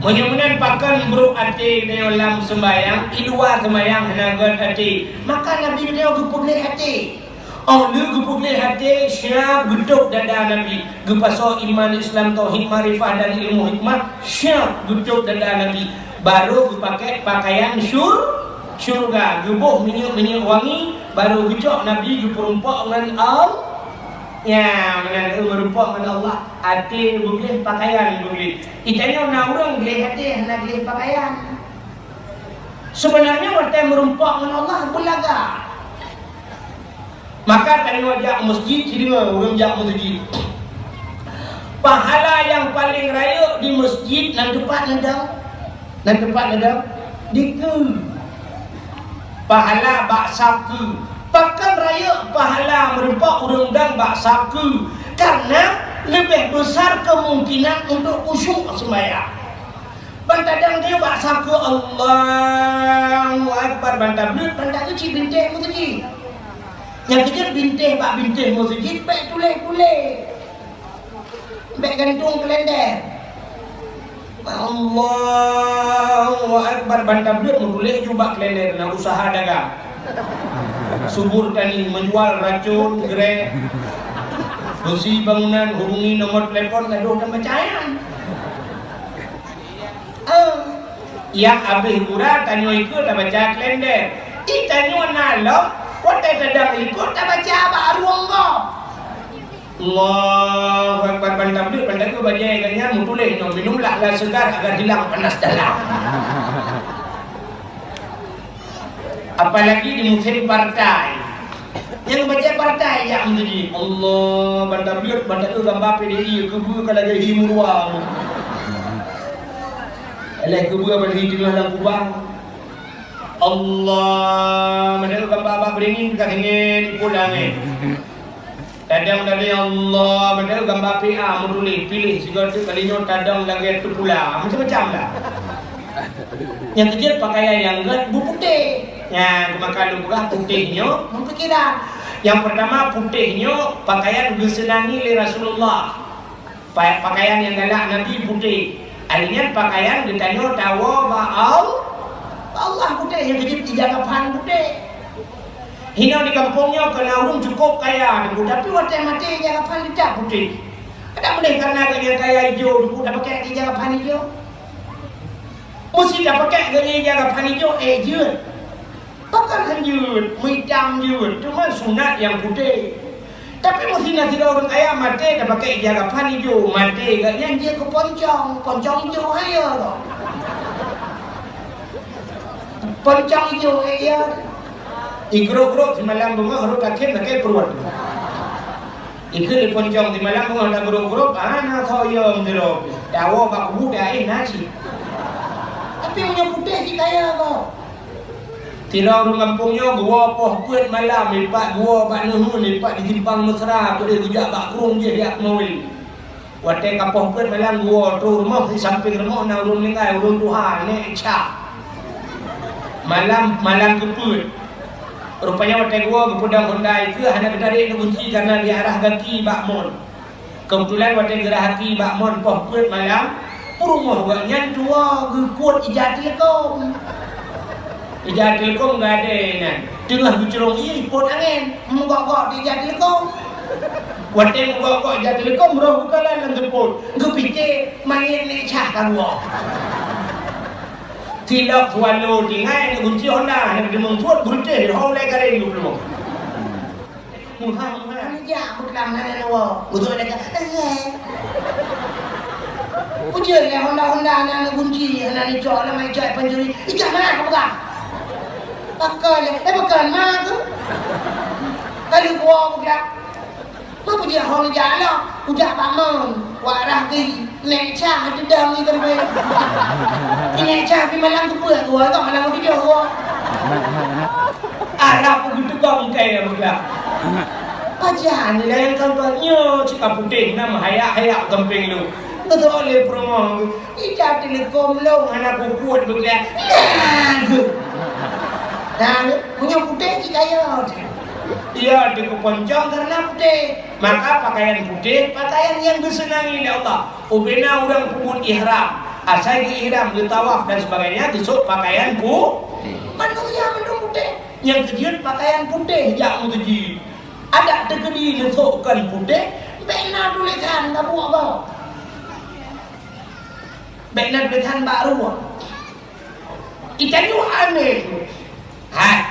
Meunyoe meunan pakon brok até geutanyoe lam seumbahyang, i luwa seumbahyang hana göt até. Maka Nabi geutanyoe geupeugléh até. Óh lheueh geupeugléh até, siap geutôb dada Nabi, geupasoe iman, Islam, tauhid, makrifah dan ilmu hikmah, siap geutôb dada Nabi. Barô geupakèk pakaian syur-, syurga, geuboh minyeuk-minyeuk wangi, barô geucok Nabi geupeurumpok ngon Al-, ya, meunan, eh, meurumpok ngon Allah. Até beugleh, pakaian beugleh. Geutanyoe na ureueng gleh até, hana gleh pakaian. Sebenarnya watèe meurumpok ngon Allah beulagak. Maka tanyoe jak meuseujid, sideungoe ureueng jak meuseujid. Pahala nyang paleng rayeuk di meuseujid nan teumpat neudong. Nan teumpat neudong dikeue. Pahala bak saf keue. Pakon rayeuk pahala meurumpok ureueng dong bak saf keue? Karena leubeh besar kemungkinan untuk khusyuk seumbahyang. Ban tadong di bak saf keue, Allahu Akbar, ban tableuet, ban taeu cit bintéh meuseujid. Nyang keujeuet bintéh bak bintéh meuseujid bèk tuléh-tuléh. Bèk gantung kalender. Allahu Akbar, ban tableuet meutuléh ju bak kalender, na usaha dagang. Subur tani, menjual racun, greh, besi bangunan, hubungi nomor telepon, gadoh dan percaya. Eh, nyang abéh gura tanyoe ikôt tabaca kalender. Di tanyoe na lom, watèe tadong likôt tabaca bak rueng gob. Allahu Akbar, ban tableuet, ban taeu bajèe gobnyan meutuléh nyoe, "Minumlah air segar agar hilang panas dalam." Apalagi di musim partai. Nyang bajèe partai jak meuseujid. Allah, ban tableuet, ban taeu gamba P D I, keubeue ka lagèe hi meurua. Alah keubeue ban hi teungoh lam kubang. Allah, ban taeu gamba bak beuringin ka singét ipot langét. Tadong tadi Allah, ban taeu gamba P A meutuléh, piléh sigoe teuk, kali nyoe tadong lagèe teupula, macam-macam dah. Nyang keujeuet pakaian nyang gèt beuputéh. Nyan, maka lôn peugah putéh nyoe meupikiran. Nyang peurtama, putéh nyoe pakaian geuseunangi lé Rasulullah. Pa-, pakaian nyang galak Nabi putéh. Ari nyan pakaian geutanyoe tawoe bak Al-, bak Allah putéh, nyang keujeuet ija kafan putéh. Hinoe di gampông nyoe ka na ureueng cukôp kaya, Teungku, tapi watèe maté ija kafan teutab putéh. Adak meudeh kareuna gobnyan kaya ijo, Teungku, tapakèk ija kafan ijo. Meuseuti tapakèk gobnyan ija kafan ijo, eh, jeuet. Pakon han jeuet, meuitam jeuet, teuma sunat nyang putéh. Tapi meuseuti na sidroe ureueng kaya maté tapakèk ija kafan ijo, maté gobnyan jeuet keu poncong, poncong ijo, hayo lom. Poncong ijo, eh, ya. Igrôp-grôp simalam beungoh rhot akhé lakèe pruet. Ikheun lé poncong simalam beungoh tagrôp-grôp, hana soe yom sidroe. Tawoe bak kubu taéh na cit. Tapi meunyoe putéh cit kaya gob. Sidroe ureueng gampông nyoe geuwoe poh peuet malam, ipat geuwoe bak neuheun, ipat di Simpang Mesra, keudeh geujak bak krueng jih jak mawé. Watèe ka poh peuet malam geuwoe, trôh rumoh, di sampéng rumoh na ureueng meuninggai, ureueng tuha, nèk cak. Malam, malam keupeuet. Rupanya watèe geuwoe geupeudong honda ikeue hana geutarek neugunci kareuna geuarah gaki bak mon. Keubeutulan watèe geurah gaki bak mon poh peuet malam, peurumoh gobnyan tuwoe geukuet ija teuleukom. Ija teuleukom geuadèe nyan. Teungoh geucurông ié ipot angèn, meugok-gok di ija teuleukom. Watèe meugok-gok ija teuleukom, roh geukalon lam seupôt, geupiké manyét nèk cah ka geuwoe. Silop swallow tinggai, neugunci honda, neudeungon suet, beureutéh, ho ulèe gareng geuplueng. Muha, muha. Lam hana neuwoe. Utok lagèe, eh. Ujeuen lé honda-honda hana neugunci, hana neucok, lam ai cok pancuri. Ijak mana ka peugah? Pakon lé, eh, pakon ma tu? Kali kuwoe budak. Ma peujak hong jak lom, ujak bak mon, wak rah gei. Nèk cah teudong ikan bèe. Nèk cah pi malam keupeuet gua, tau malam keupeuet gua. Arab geuteugong kèe meuga. Pajan nilai kangkau nyoe cit ka putéh na meuhayak-hayak gampéng lu. Beutôi lé peureumoh. Ija teuleukom long hana kukuet beukeuliah. Nah, tu. Nah, tu. Meunyoe putéh cit kaya. Iya, dikeuponcong karena putéh. Maka pakaian putéh, pakaian nyang geuseunangi lé Allah. Ubena ureuëng peubuet ihram, asai geu-ihram, geutawaf dan sebagainya, geusok pakaian pu-, manusia mandum putéh. Nyang keujeuet pakaian putéh jak meuseujid. Adak teukeudi neusok kon putéh, bèk na tulésan ka buet bak. Bèk na tulésan bak ruwah. Itanyoe aneh. Hai.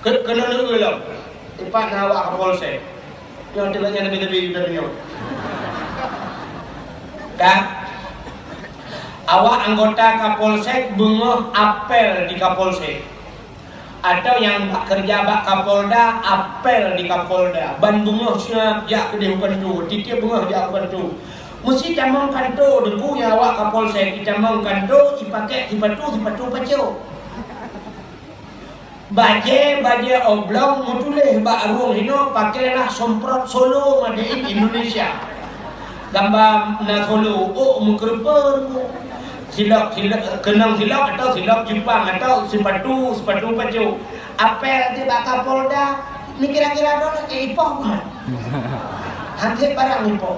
Keu-, keunoe lôn. Teumpat na awak Kapolsek. Nyoe teuh nyan leubeh-leubeh dari nyoe. Kan? Awak anggota Kapolsek beungoh apel di Kapolsek. Atau nyang bak keureuja bak Kapolda, apel di Kapolda. Ban beungoh siap jak keudeh u kanto, tiep-tiep beungoh jak u kanto. Meusti tamong kanto, Teungku, nyang awak Kapolsek, itamong kanto, ipakèk sipatu, sipatu paco. Bajèe, bajèe oblong meutuléh bak rueng hinoe, pakailah semprot Solo made in Indonesia. Gamba na Solo, ôk meukeureupeue. Silop, silop, keunong silop atau silop Jepang atau sipatu, sipatu paco. Apel di bak Kapolda, ni kira-kira dulu, eh, ipoh bukan? Hansip barang ipoh.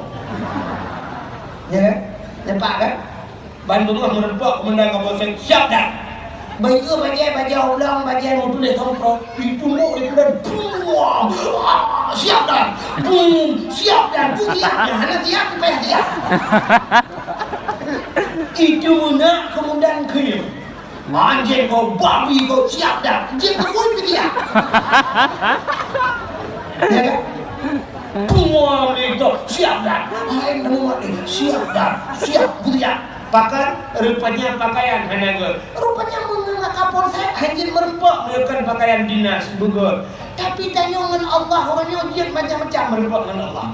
Ya kan? Nampak kan? Ban beungoh meureumpok, komandan Kapolsek, "Siap, Dan!" Bayeue bajèe, bajèe oblong, bajèe meutuléh semprot, itumbok di kuda, buang! Ah, "Siap, Dan!" Bum! "Siap, Dan!" Ku siap, Dan! Hana siap, ku payah siap. Itu meunak komandan keu. "Anjing kau, babi kau, siap, Dan!" Jeuet keu siap. Ya kan? Semua itu siap, Dan. Hai, nama mati. Siap, Dan. Siap, ku siap. Pakon, rupanya pakaian hana gèt. Rupanya meunyoe Kapolsek hana jeuet meureumpok meunyoe kon pakaian dinas beugèt. Tapi tanyoe ngon Allah, uroe nyoe jeuet macam-macam meureumpok ngon Allah.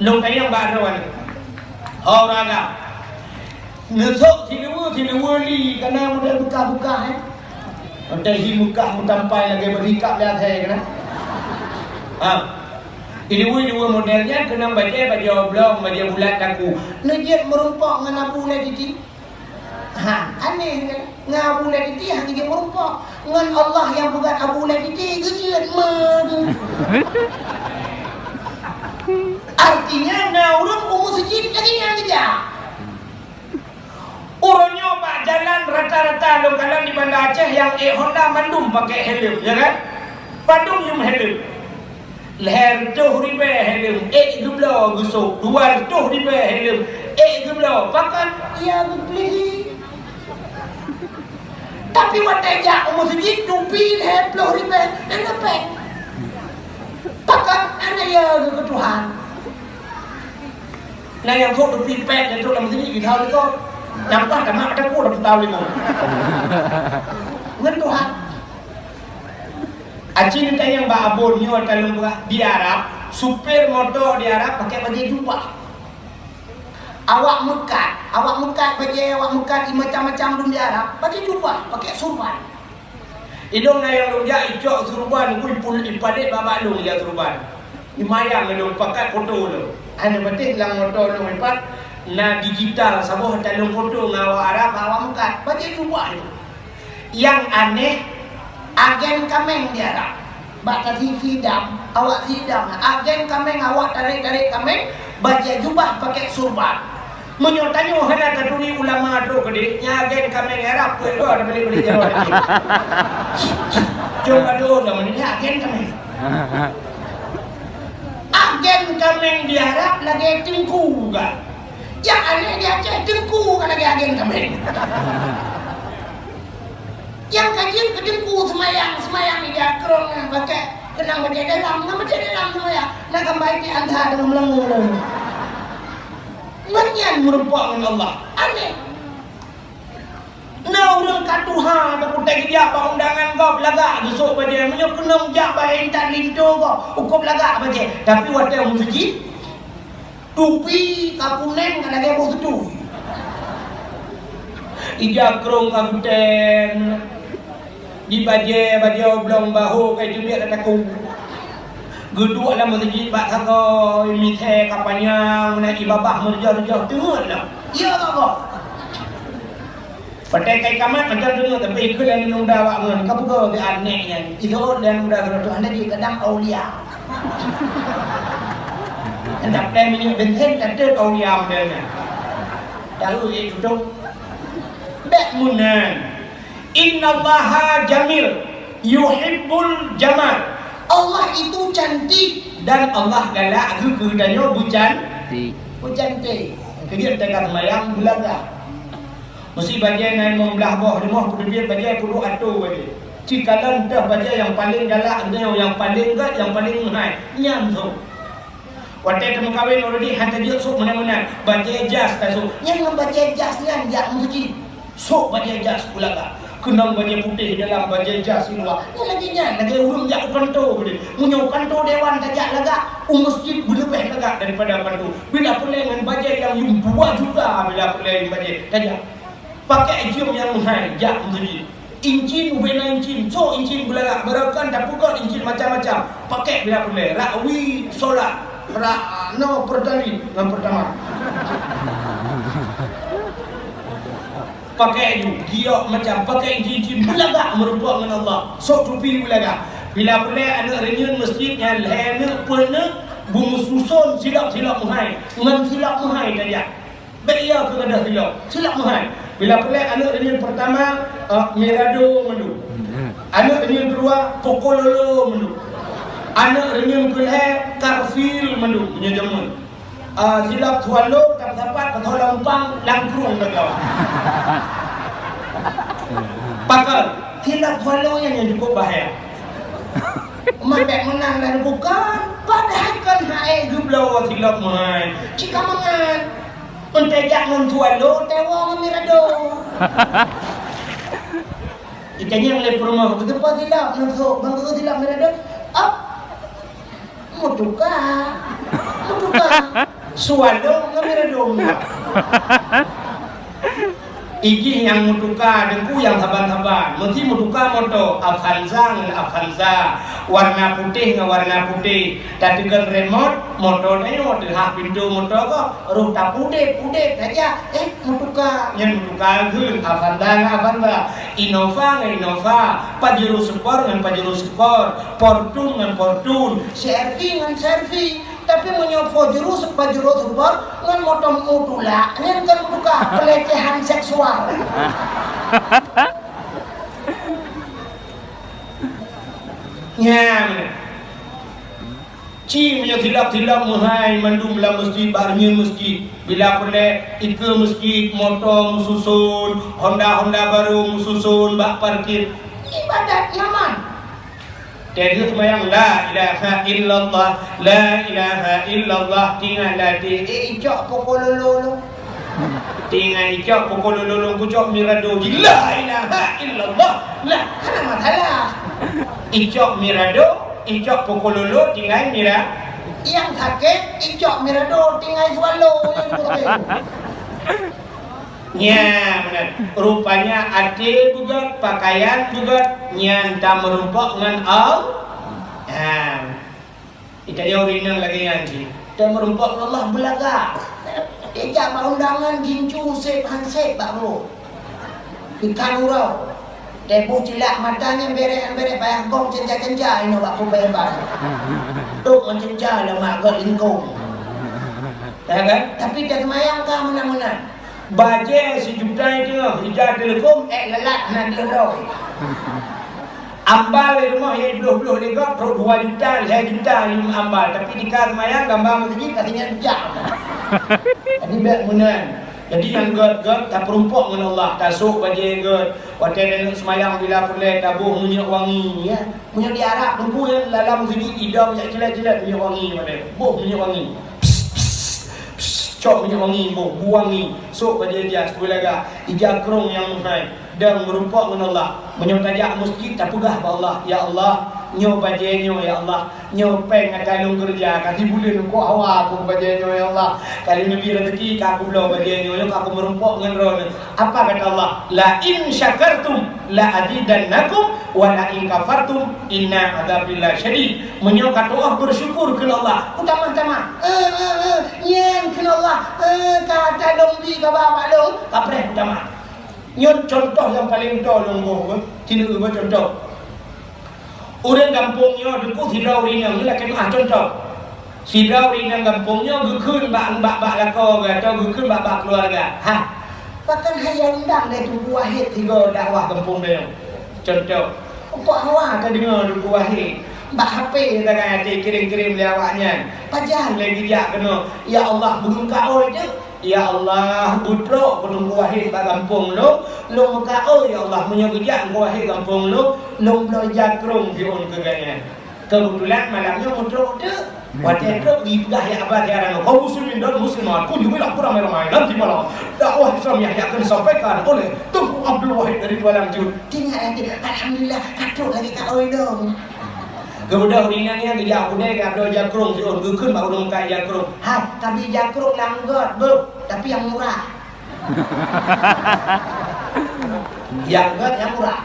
Lôn tanyong bak droe nyoe. Ho ureueng agam. Neusok siluweue, siluweue li, ka na model beukah-beukah, eh. Watèe hi meukah meutampai lagèe beurikap lé asèe keunan. Ha. Iluweue-luweue model nyan keunong bajèe, bajèe oblong, bajèe bulat takue. Neujeuet meurumpok ngon Abu Ladidi. Ha, aneh kan? Ngon Abu Ladidi hana jeuet meurumpok. Ngon Allah nyang peugah Abu Ladidi geujeuet meurumpok. Artinya na ureueng u meuseujid lagèe nyan geujak. Uroe nyoe bak jalan rata-rata lôn kalon di Banda Aceh nyang ék Honda mandum pakai helm, ya kan? Padum nyum helm. Lhèe reutôh ribèe helm, ék geubloe geusôk. Dua reutôh ribèe helm, ék geubloe. Pakon? Ya, geubli. Tapi watèe jak u meuseujid, tupi lhèe ploh ribèe, hana pèng. Pakon? Hana ya keu Tuhan. Na nyang sôk tupi pèng, nyang sôk lam sini, geuthao likot. Nyang paih tamat mata ku, dah putau limong. Ngon Tuhan. Aci neutanyong bak Abon nyoe, taleueng di Arab, supir moto di Arab pakai bajèe jubah. Awak meukat, awak meukat bajèe, awak meukat i macam-macam dum di Arab, pakai jubah, pakai surban. Ilôn na nyang lôn jak icok surban, ku ipul-, ipalét bak-bak lôn ija surban. Imayang lôn pakat foto lôn. Hana patéh lam moto lôn ipat na digital saboh taleueng foto ngon awak Arab, awak meukat. Bajèe jubah itu. Nyang aneh, agen kaméng di Arab. Bak tasi si dam, awak si dam. Agen kaméng, awak tarek-tarek kaméng, bajèe jubah pakai surban. Meunyoe tanyoe hana taturi ulama trok keudeh, nyan agen kaméng Arab peuet goe tabeli-beli jaroe lagi. Jom adoe dah meunan agen kaméng. Agen kaméng di Arab lagèe teungku kan. Nyang aneh di Aceh teungku kan lagèe agen kaméng. Nyang ka jeuet keu teungku seumayang, seumayang ija krong nyang pakai Keunong bajèe dalam, ngon bajèe dalam teuma ya. Na gambar Siti Aisyah deungon meulangö lom. Ngon nyan meurumpok ngon Allah. Aneh. Na ureueng ka tuha, tapeureulèe geujak bak undangan gob lagak geusok bajèe. Meunyoe keunong jak bak intat linto gob, ukôb lagak bajèe. Tapi watèe meuseujid, tupi ka kunèng ka lagèe boh teutui. Ija krông ka geutem. Di bajèe, bajèe oblong bahô ka iteubiet lam takue. Geuduek lam meuseujid bak sagoe, misèe ka panyang, na ié babah meureujoh-reujoh teungeut lom. Iya, Bapak. Watèe ka ikamat mantong deungoe, tapi ikheun lé aneuk muda awak ngon, ka peugah keu aneuk nyan, "Iseuôt lé aneuk muda keudroe, hana jih kadang aulia." Hana plè minyeuk bensin, tateuk aulia model nyan. Tahu, eh, tutong. Bèk meunan. "Innallaha jamil, yuhibbul jamal." Allah itu cantik dan Allah galak geuh keu tanyoe beucan-, Cantik. Beucantik. Keujeuet teuka seumayang beulagak. Meusti bajèe na limong blaih boh rumoh, peuteubiet bajèe peuduek atô bajèe. Cikalon teuh bajèe nyang paleng galak nyoe, nyang paleng gèt, nyang paleng meuhai. Nyan sôk. Watèe teumeukawen already han tajeuet sôk meunan-meunan. Bajèe jas tasôk. Nyan ngon bajèe jas nyan jak meuseujid. Sôk bajèe jas beulagak. Keunong bajèe putéh dalam, bajèe jas di luwa. Nyan lagèe nyan, lagèe ureueng jak u kantô beudeh. Meunyoe u kantô dewan tajak lagak, u meuseujid beuleubèh lagak daripada kantô. Bila peureulèe ngon bajèe nyang yum dua juta, bila peureulèe ngon bajèe tajak. Pakèk jeuem nyang meuhai jak meuseujid. Incin, ubena incin, sôk incin beulagak, barokon tapeugöt incin macam-macam. Pakèk bila peureulèe, rak wi solar, rak nyoe Pertalite ngon Pertamax. Pakèk ju, giok macam, pakèk incin-incin beulagak meurumpok ngon Allah. Sôk tupi beulagak. Bila peureulèe aneuk reunyeuen meuseujid nyan lhèe neuk, peuet neuk, beumeususon silop-silop meuhai, ngon silop meuhai tajak. Bèk iya keu gadôh silop, silop meuhai. Bila peureulèe aneuk reunyeuen peurtama, eh, Mirado mandum. Aneuk reunyeuen keudua, Pokololo mandum. Aneuk reunyeuen keulhèe, Karfil mandum, meunyoe jameun. Eh, silop Swallow, tapi sapat, pasoe lam umpang, lam krueng teuka. Pakon, silop Swallow nyan nyang cukup bahaya. Mat bèk meunan lagèe bukon, padahai kon hai geubloe silop meuhai. Cit ka mangat. Eunteuk jak ngon Swallow, teuwoe ngon Mirado. Itanyong lé peurumoh, "Keuteupeu silop ngon sôk, ban keuteupeu silop Mirado?" "Ap, meutuka. Meutuka. Swallow ngon Mirado." Ijih nyang meutuka, Teungku, nyang saban-saban. Meusti meutuka moto, Avanza ngon Avanza. Warna putéh ngon warna putéh. Tateukon remote, moto tanyoe teuhah pintoe moto gob. Roh tapudép-udép saja. Eh, meutuka. Nyan meutuka kheun, Avanza ngon Avanza. Innova ngon Innova. Pajero Sport ngon Pajero Sport. Fortuner ngon Fortuner. C R V ngon C R V. Tapi meunyoe Pajero, Pajero Sport ngon moto meutuka, nyan kon meutuka, pelecehan seksual. Nyan. Ci meunyoe silop-silop meuhai mandum lam meuseujid, bak reunyeuen meuseujid. Bila peureulèe ikeue meuseujid, moto meususon, Honda-Honda barô meususon bak parkir. Ibadat nyaman. Teuh seumayang, "La ilaha illallah, la ilaha illallah," tingai lam até, "Eh, icok Pokololo lôn." Tingai icok Pokololo lôn, kucok Mirado jih, "La ilaha illallah." Lah, hana masalah. Icok Mirado, icok Pokololo, tingai Mira-, nyang sakét, icok Mirado, tingai Swallow, nyang sakét. Nyan meunan. Rupanya até beugöt, pakaian beugöt, nyan tameurumpok ngon Allah. Ha. Ita nyoe ureueng inong lagèe nyan cit. Tameurumpok ngon Allah beulagak. Ijak bak undangan gincu sép han sép bak buet. Ikan uroe. Teuboh cilak mata nyan bèrèh han bèrèh payah gong cenca-cenca inoe bak pubèe ban. Dok meucenca lam mak gèt lingkong. Ya kan? Tapi teuh seumayang ka meunan-meunan. Bajèe sijuta teungoh ija teuleukom, èk lalat hana deuh droe. Ambal di rumoh nyang bloh-bloh lé gob, trok dua juta, lhèe juta lé ambal. Tapi tika seumayang, gamba meuseujid, ka sinyak bujang. Jadi bèk meunan. Jadi nyang gét-gét tapeurumpok ngon Allah, tasôk bajée gét. Watée neungeuk seumayang bila peureulée taboh minyeuk wangi, ya. Minyeuk di Arab teungku, ya, lam sujud idong jak cilet-cilet minyeuk wangi watée. Boh minyeuk wangi. Pss, pss, pss, cok minyeuk wangi, boh, bu wangi. Sôk bajée jas, beulaga, ija krông nyang meuhai. Dan meurumpok ngon Allah. Meunyoe tajak meuseujid, tapeugah bak Allah, "Ya Allah, nyoe bajée nyoe, ya Allah. Nyoe péng ata lôn keureuja, ka sibuleuen keu hawa aku bajée nyoe, ya Allah. Ka lôn neubi raseuki, ka aku bloe bajée nyoe, nyoe ka aku meurumpok ngon droeneuh." Apa kata Allah? "La in syakartum la azidannakum, wa la in kafartum inna adzabi lasyadid." Meunyoe katu'oh beusyukur keu Allah, kutamah-tamah. Eh, eh, eh, nyan keu Allah, eh, ka ata lôn bi ka ba bak lôn, kapreh kutamah. Nyoe contoh nyang paleng toe lôn boh beuh, tineuk beuh contoh. Ureueng gampông nyoe teungku sidroe ureueng inong, nyoe lakée meu'ah contoh. Sidroe ureueng inong gampông nyoe geukheun bak, bak, bak lakoe geuh atawa geukheun bak, bak keuluwarga. Ha. Pakon han undang lé Teungku Wahid sigoe dakwah gampông nyoe. Contoh, umpok hawa tadeungoe Teungku Wahid. Bak H P tagai até kirém-kirém lé awaknyan. Pajan lé geujak keunoe, "Ya Allah, beulôn kaôi teuk." "Ya Allah, beutrok keu Teungku Wahid bak gampông lôn, lôn meukaôi, ya Allah, meunyoe geujak Teungku Wahid gampông lôn, lôn bloe ija krông siôn keu gobnyan." Keubeutulan malam nyoe meutrok teuk. Watée trok, jipeugah, "Ya Aba, ya Rano, kaum muslimin dan muslimat, kunjungilah beramai-ramai nanti malam dakwah Islam yang akan disampaikan oleh Teungku Abdul Wahid dari Tualang Jut." Tinggai lagée, "Alhamdulillah, ka trok lagée kaôi lôn." Geubeudôh ureueng inong nyan geujak u keudée, geubloe ija krông siôn, geukheun bak ureueng meukat ija krông. "Hai, tabi ija krông nyang gét, beuh, tapi nyang murah." Nyang gét, nyang murah.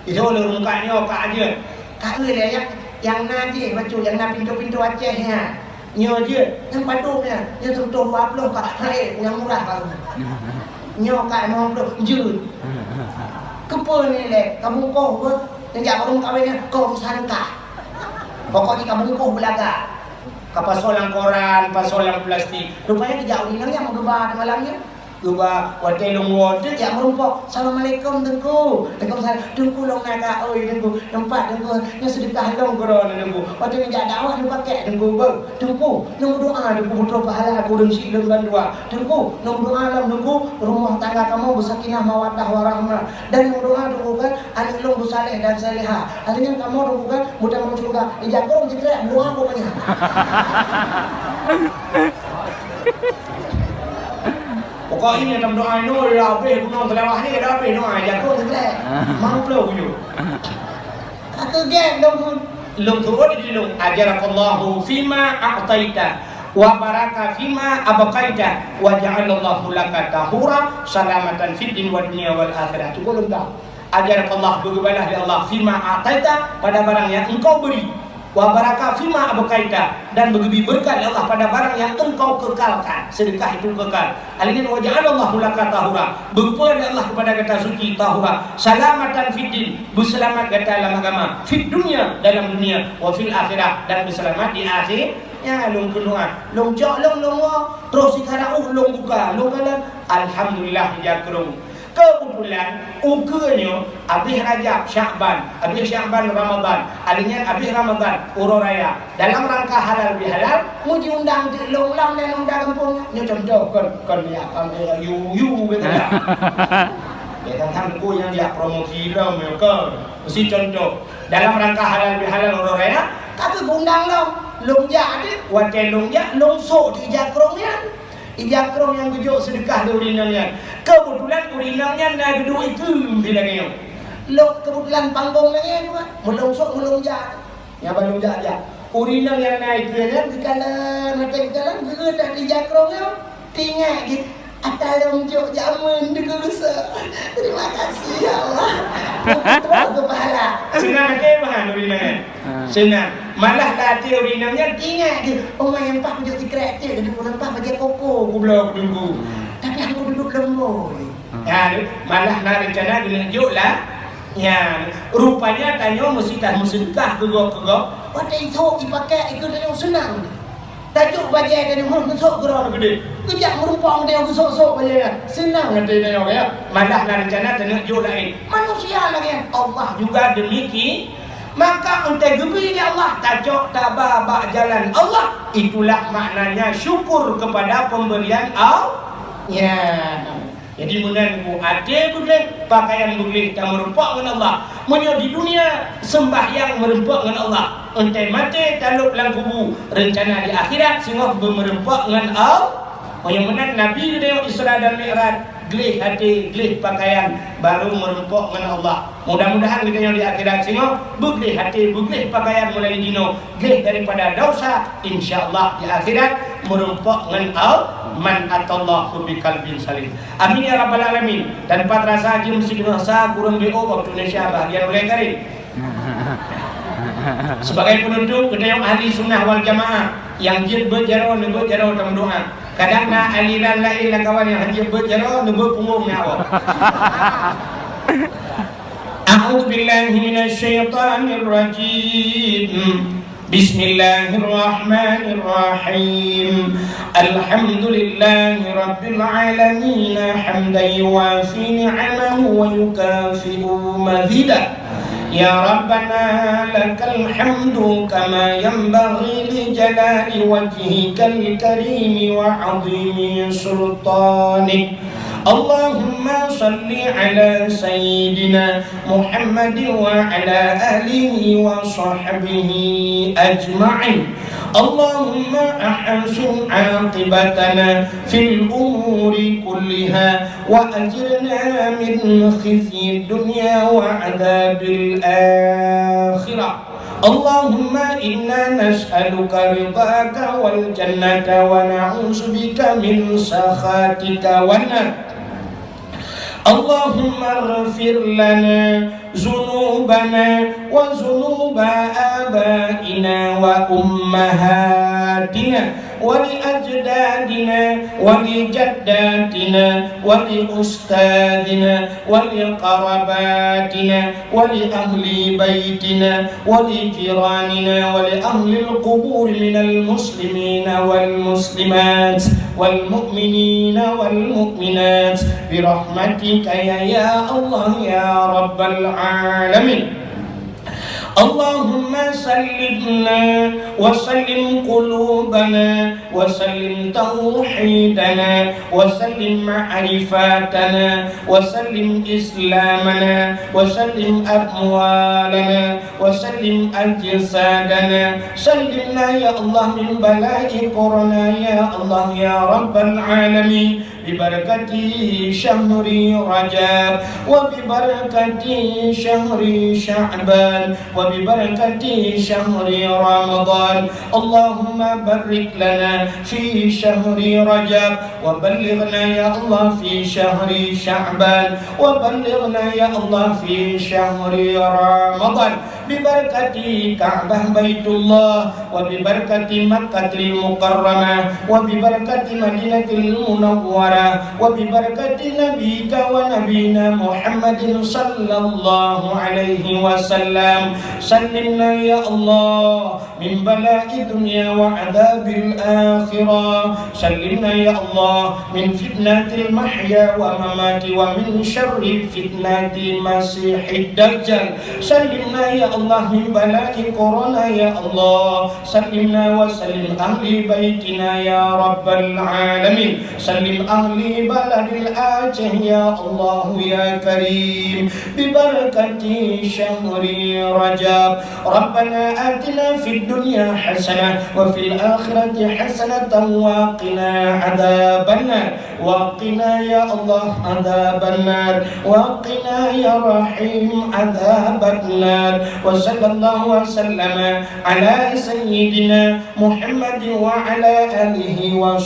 Itu ureueng meukat nyoe ka jeuet. Ka eu lé nyang, nyang na jih bacut, nyang na pintoe-pintoe Aceh nyan. Nyoe jeuet, nyang padum nyan, nyoe seureutôh dua ploh ka, hai, nyang murah baru. Nyoe ka limong ploh, jeuet. Keupeue nilai, ka bungkôh beuh, nyang jak baru meukawen nyan, ka urusan kah. Pokok jih ka bungkôh beulaga. Ka pasoe lam koran, pasoe lam plastik. Rupanya geujak ureueng inong nyang meugeuba malam nyoe. Geuba, watée lôn woe teuk jak meurumpok, "Assalamualaikum, Teungku." "Waalaikumsalam." "Teungku, lôn na kaôi, Teungku. Nampak, Teungku, nyoe seudeukah lôn keu droeneuh, Teungku. Watée neujak dakwah neupakék, Teungku, beuh. Teungku, lôn meudoá, Teungku, beutôi pahala gureueng syiek lôn bandua. Teungku, lôn meudoá lom, Teungku, rumoh tangga kamoe beusakinah mawaddah warahmah. Dan lôn meudoá, Teungku, kan, aneuëk lôn beusaleh dan salehah. Akhirnya kamoe, Teungku, kan, meutamong syeuruga." Ija krông jikrék, meudoá keu gobnyan. Pokok jih nyang meudoá nyoe, dah habéh gunong Seulawah ni, dah habéh doá, ija krông jikrék. Mang ploh buyuek. Ka keugét lôn, lôn turot di lôn, "Ajarakallahu fima a'taita, wa baraka fima abqaita, wa ja'alallahu laka tahura, salamatan fid din wa dunya wal akhirah." Cukup lôn tahu. "Ajarakallah," beugeubalah lé Allah, "fima a'taita," pada barang yang engkau beri, "wa baraka fima abqaita," dan beugeubri beureukat lé Allah pada barang yang engkau kekalkan, seudeukah itu kekal. Alingin, "Wa ja'alallahu laka tahura," beupeu lé Allah kepada gata suci, tahura, "salamatan fid din," beuseulamat gata lam agama, "fid dunya," dalam dunia, "wa fil akhirah," dan beuseulamat di akhé-, ya, lôn keunoe, lôn cok lôn, lôn woe, troh sikara uh lôn buka, lôn kalon, alhamdulillah, ija krông. Keubeutulan, ukeue nyoe abéh Rajab, Syakban, abéh Syakban, Ramadhan, alingin abéh Ramadhan, uroe raya. Dalam rangka halal bihalal, meujiundang teuk lôn lam dan lôn gampông nyoe. Nyoe contoh kon, kon ya, kon ya, yu, yu, beutôi tak? Ya, kan, kan, ku nyang jak promosi lom, ya, kon. Meusti contoh. Dalam rangka halal bihalal uroe raya, ka geuundang lom. Lôn jak teuk, watée lôn jak, lôn sôk teuk ija krông nyan. Ija krông nyang geujok seudeukah lé ureueng inong nyan. Keubeutulan ureueng inong nyan na geuduek ikeue lagée nyoe. Lôn keubeutulan panggong lagée nyoe, meulông sôk meulông jak. Nyang ban lôn jak-jak. Ureueng inong nyang na ikeue nyan geukalon, mata geukalon, geukalon ija krông nyoe. Teuingat jih, ata lôn jok jameun Teungku Geuchik. Terima kasih ya Allah. Beutôi keu pahala. Seunang até meuhan ureueng inong nyan. Ha. Seunang. Malah lam até ureueng inong nyan teuingat jih, "Oh, ma, nyan paih kujok sikrek até, kujok nyan paih bajée koko kubloe keu Teungku." Hmm. Tapi han kuduek lom boh. Hmm. Ya, malah na reuncana geuneuk jok lah. Ya, rupanya tanyoe meusti tameuseudeukah keu gob-keu gob. Watée isôk jipakék ikeue tanyoe seunang. Tajok bajée tanyoe, hmm, geusôk keudroe geude. Geujak meurumpok tanyoe geusôk-sôk bajée nyan. Seunang até tanyoe, ya. Malah na reuncana taneuk jok laén. Manusia lagée nyan. Allah juga demiki-, Maka 'oh watèe geubri lé Allah, tacok taba bak jalan Allah. Itulah maknanya syukur kepada pemberian Allah. Ya. Jadi meunan, bu, até beugleh, pakaian beugleh, tameurumpok ngon Allah. Meunyoe di dunia, sembahyang meurumpok ngon Allah. 'Oh watèe maté, talop lam kubu, rencana di akhirat singoh beumeurumpok ngon Allah. Meunyoe meunan Nabi geutanyoe Isra dan Mi'raj, gleh até, gleh pakaian, baru meurumpok ngon Allah. Mudah-mudahan geutanyoe di akhirat singoh beugleh até, beugleh pakaian mulai jinoe, gleh daripada dosa, insya Allah di akhirat meurumpok ngon Allah, man atallahu biqalbin salim. Amin ya rabbal alamin. Tanpa terasa jeuem sibeungoh sa kureueng B O waktu Indonesia bahagian ulèe karib. Sebagai penutup, geutanyoe ahli sunnah wal jamaah, nyang jeuet beuet jaroe, neubeuet jaroe, tameudoa. Kadang na aliran laén lam kawan nyang hana jeuet beuet jaroe, neubeuet punggong nyan awak. A'udzubillahi minasyaitonirrajim. Bismillahirrahmanirrahim. Alhamdulillahi rabbil alamin, hamdan yuwafi ni'amahu wa yukafi'u mazidah. Ya Rabbana, lakal hamdu kama yanbaghi li jalali wajhikal karimi wa 'azimi sultanik. Allahumma shalli ala sayyidina Muhammadin wa ala alihi wa sahbihi ajma'in. Allahumma ahsin aqibatana fil umuri kulliha wa ajirna min khizyid dunya wa adzabil akhirah. Allahumma inna nas'aluka ridhaka wal jannata wa na'udzubika min sakhatika wan nar. Allahumma ighfir lana dzunubana wa dzunuba abaina wa ummahatina wa li ajdadina wa li jaddatina wa li ustadzina wa li qarabatina wa li ahli baitina wa li jiranina wa li ahlil qubur minal muslimina wal muslimat wal mu'minina wal mu'minat bi rahmatika ya, ya Allah ya rabbal alamin. Allahumma sallimna wa sallim qulubana wa sallim tauhidana wa sallim ma'rifatana wa sallim islamana wa sallim amwalana wa sallim ajsadana. Sallimna ya Allah min bala'i corona ya Allah ya rabbal alamin. Bi barakati syahri Rajab wa bi barakati syahri Sya'ban wa bi barakati syahri Ramadan. Allahumma barik lana fi syahri Rajab wa ballighna ya Allah fi syahri Sya'ban wa ballighna ya Allah fi syahri Ramadan. Bi barakati Ka'bah Baitullah wa bi barakati Makkatil Mukarramah wa bi barakati Madinatil Munawwarah wa bi barakati nabiyyika wa nabiyina Muhammadin sallallahu alaihi wasallam. Sallimna ya Allah min bala'i dunya wa adzabil akhirah. Sallimna ya Allah min fitnatil mahya wa mamati wa min syarri fitnati masihid dajjal. Sallimna ya Allah min bala'i corona ya Allah. Sallimna wa sallim ahli baitina ya rabbal alamin. Sallim ahli baladil Aceh ya Allah ya Karim. Bi barakati syahri Rajab. Rabbana atina fid dunya hasanah wa fil akhirati hasanatan wa qina adzabannar. Wa qina ya Allah adzabannar. Wa qina ya Rahim adzabannar. Wa sallallahu wa sallama ala sayyidina Muhammad wa ala alihi wa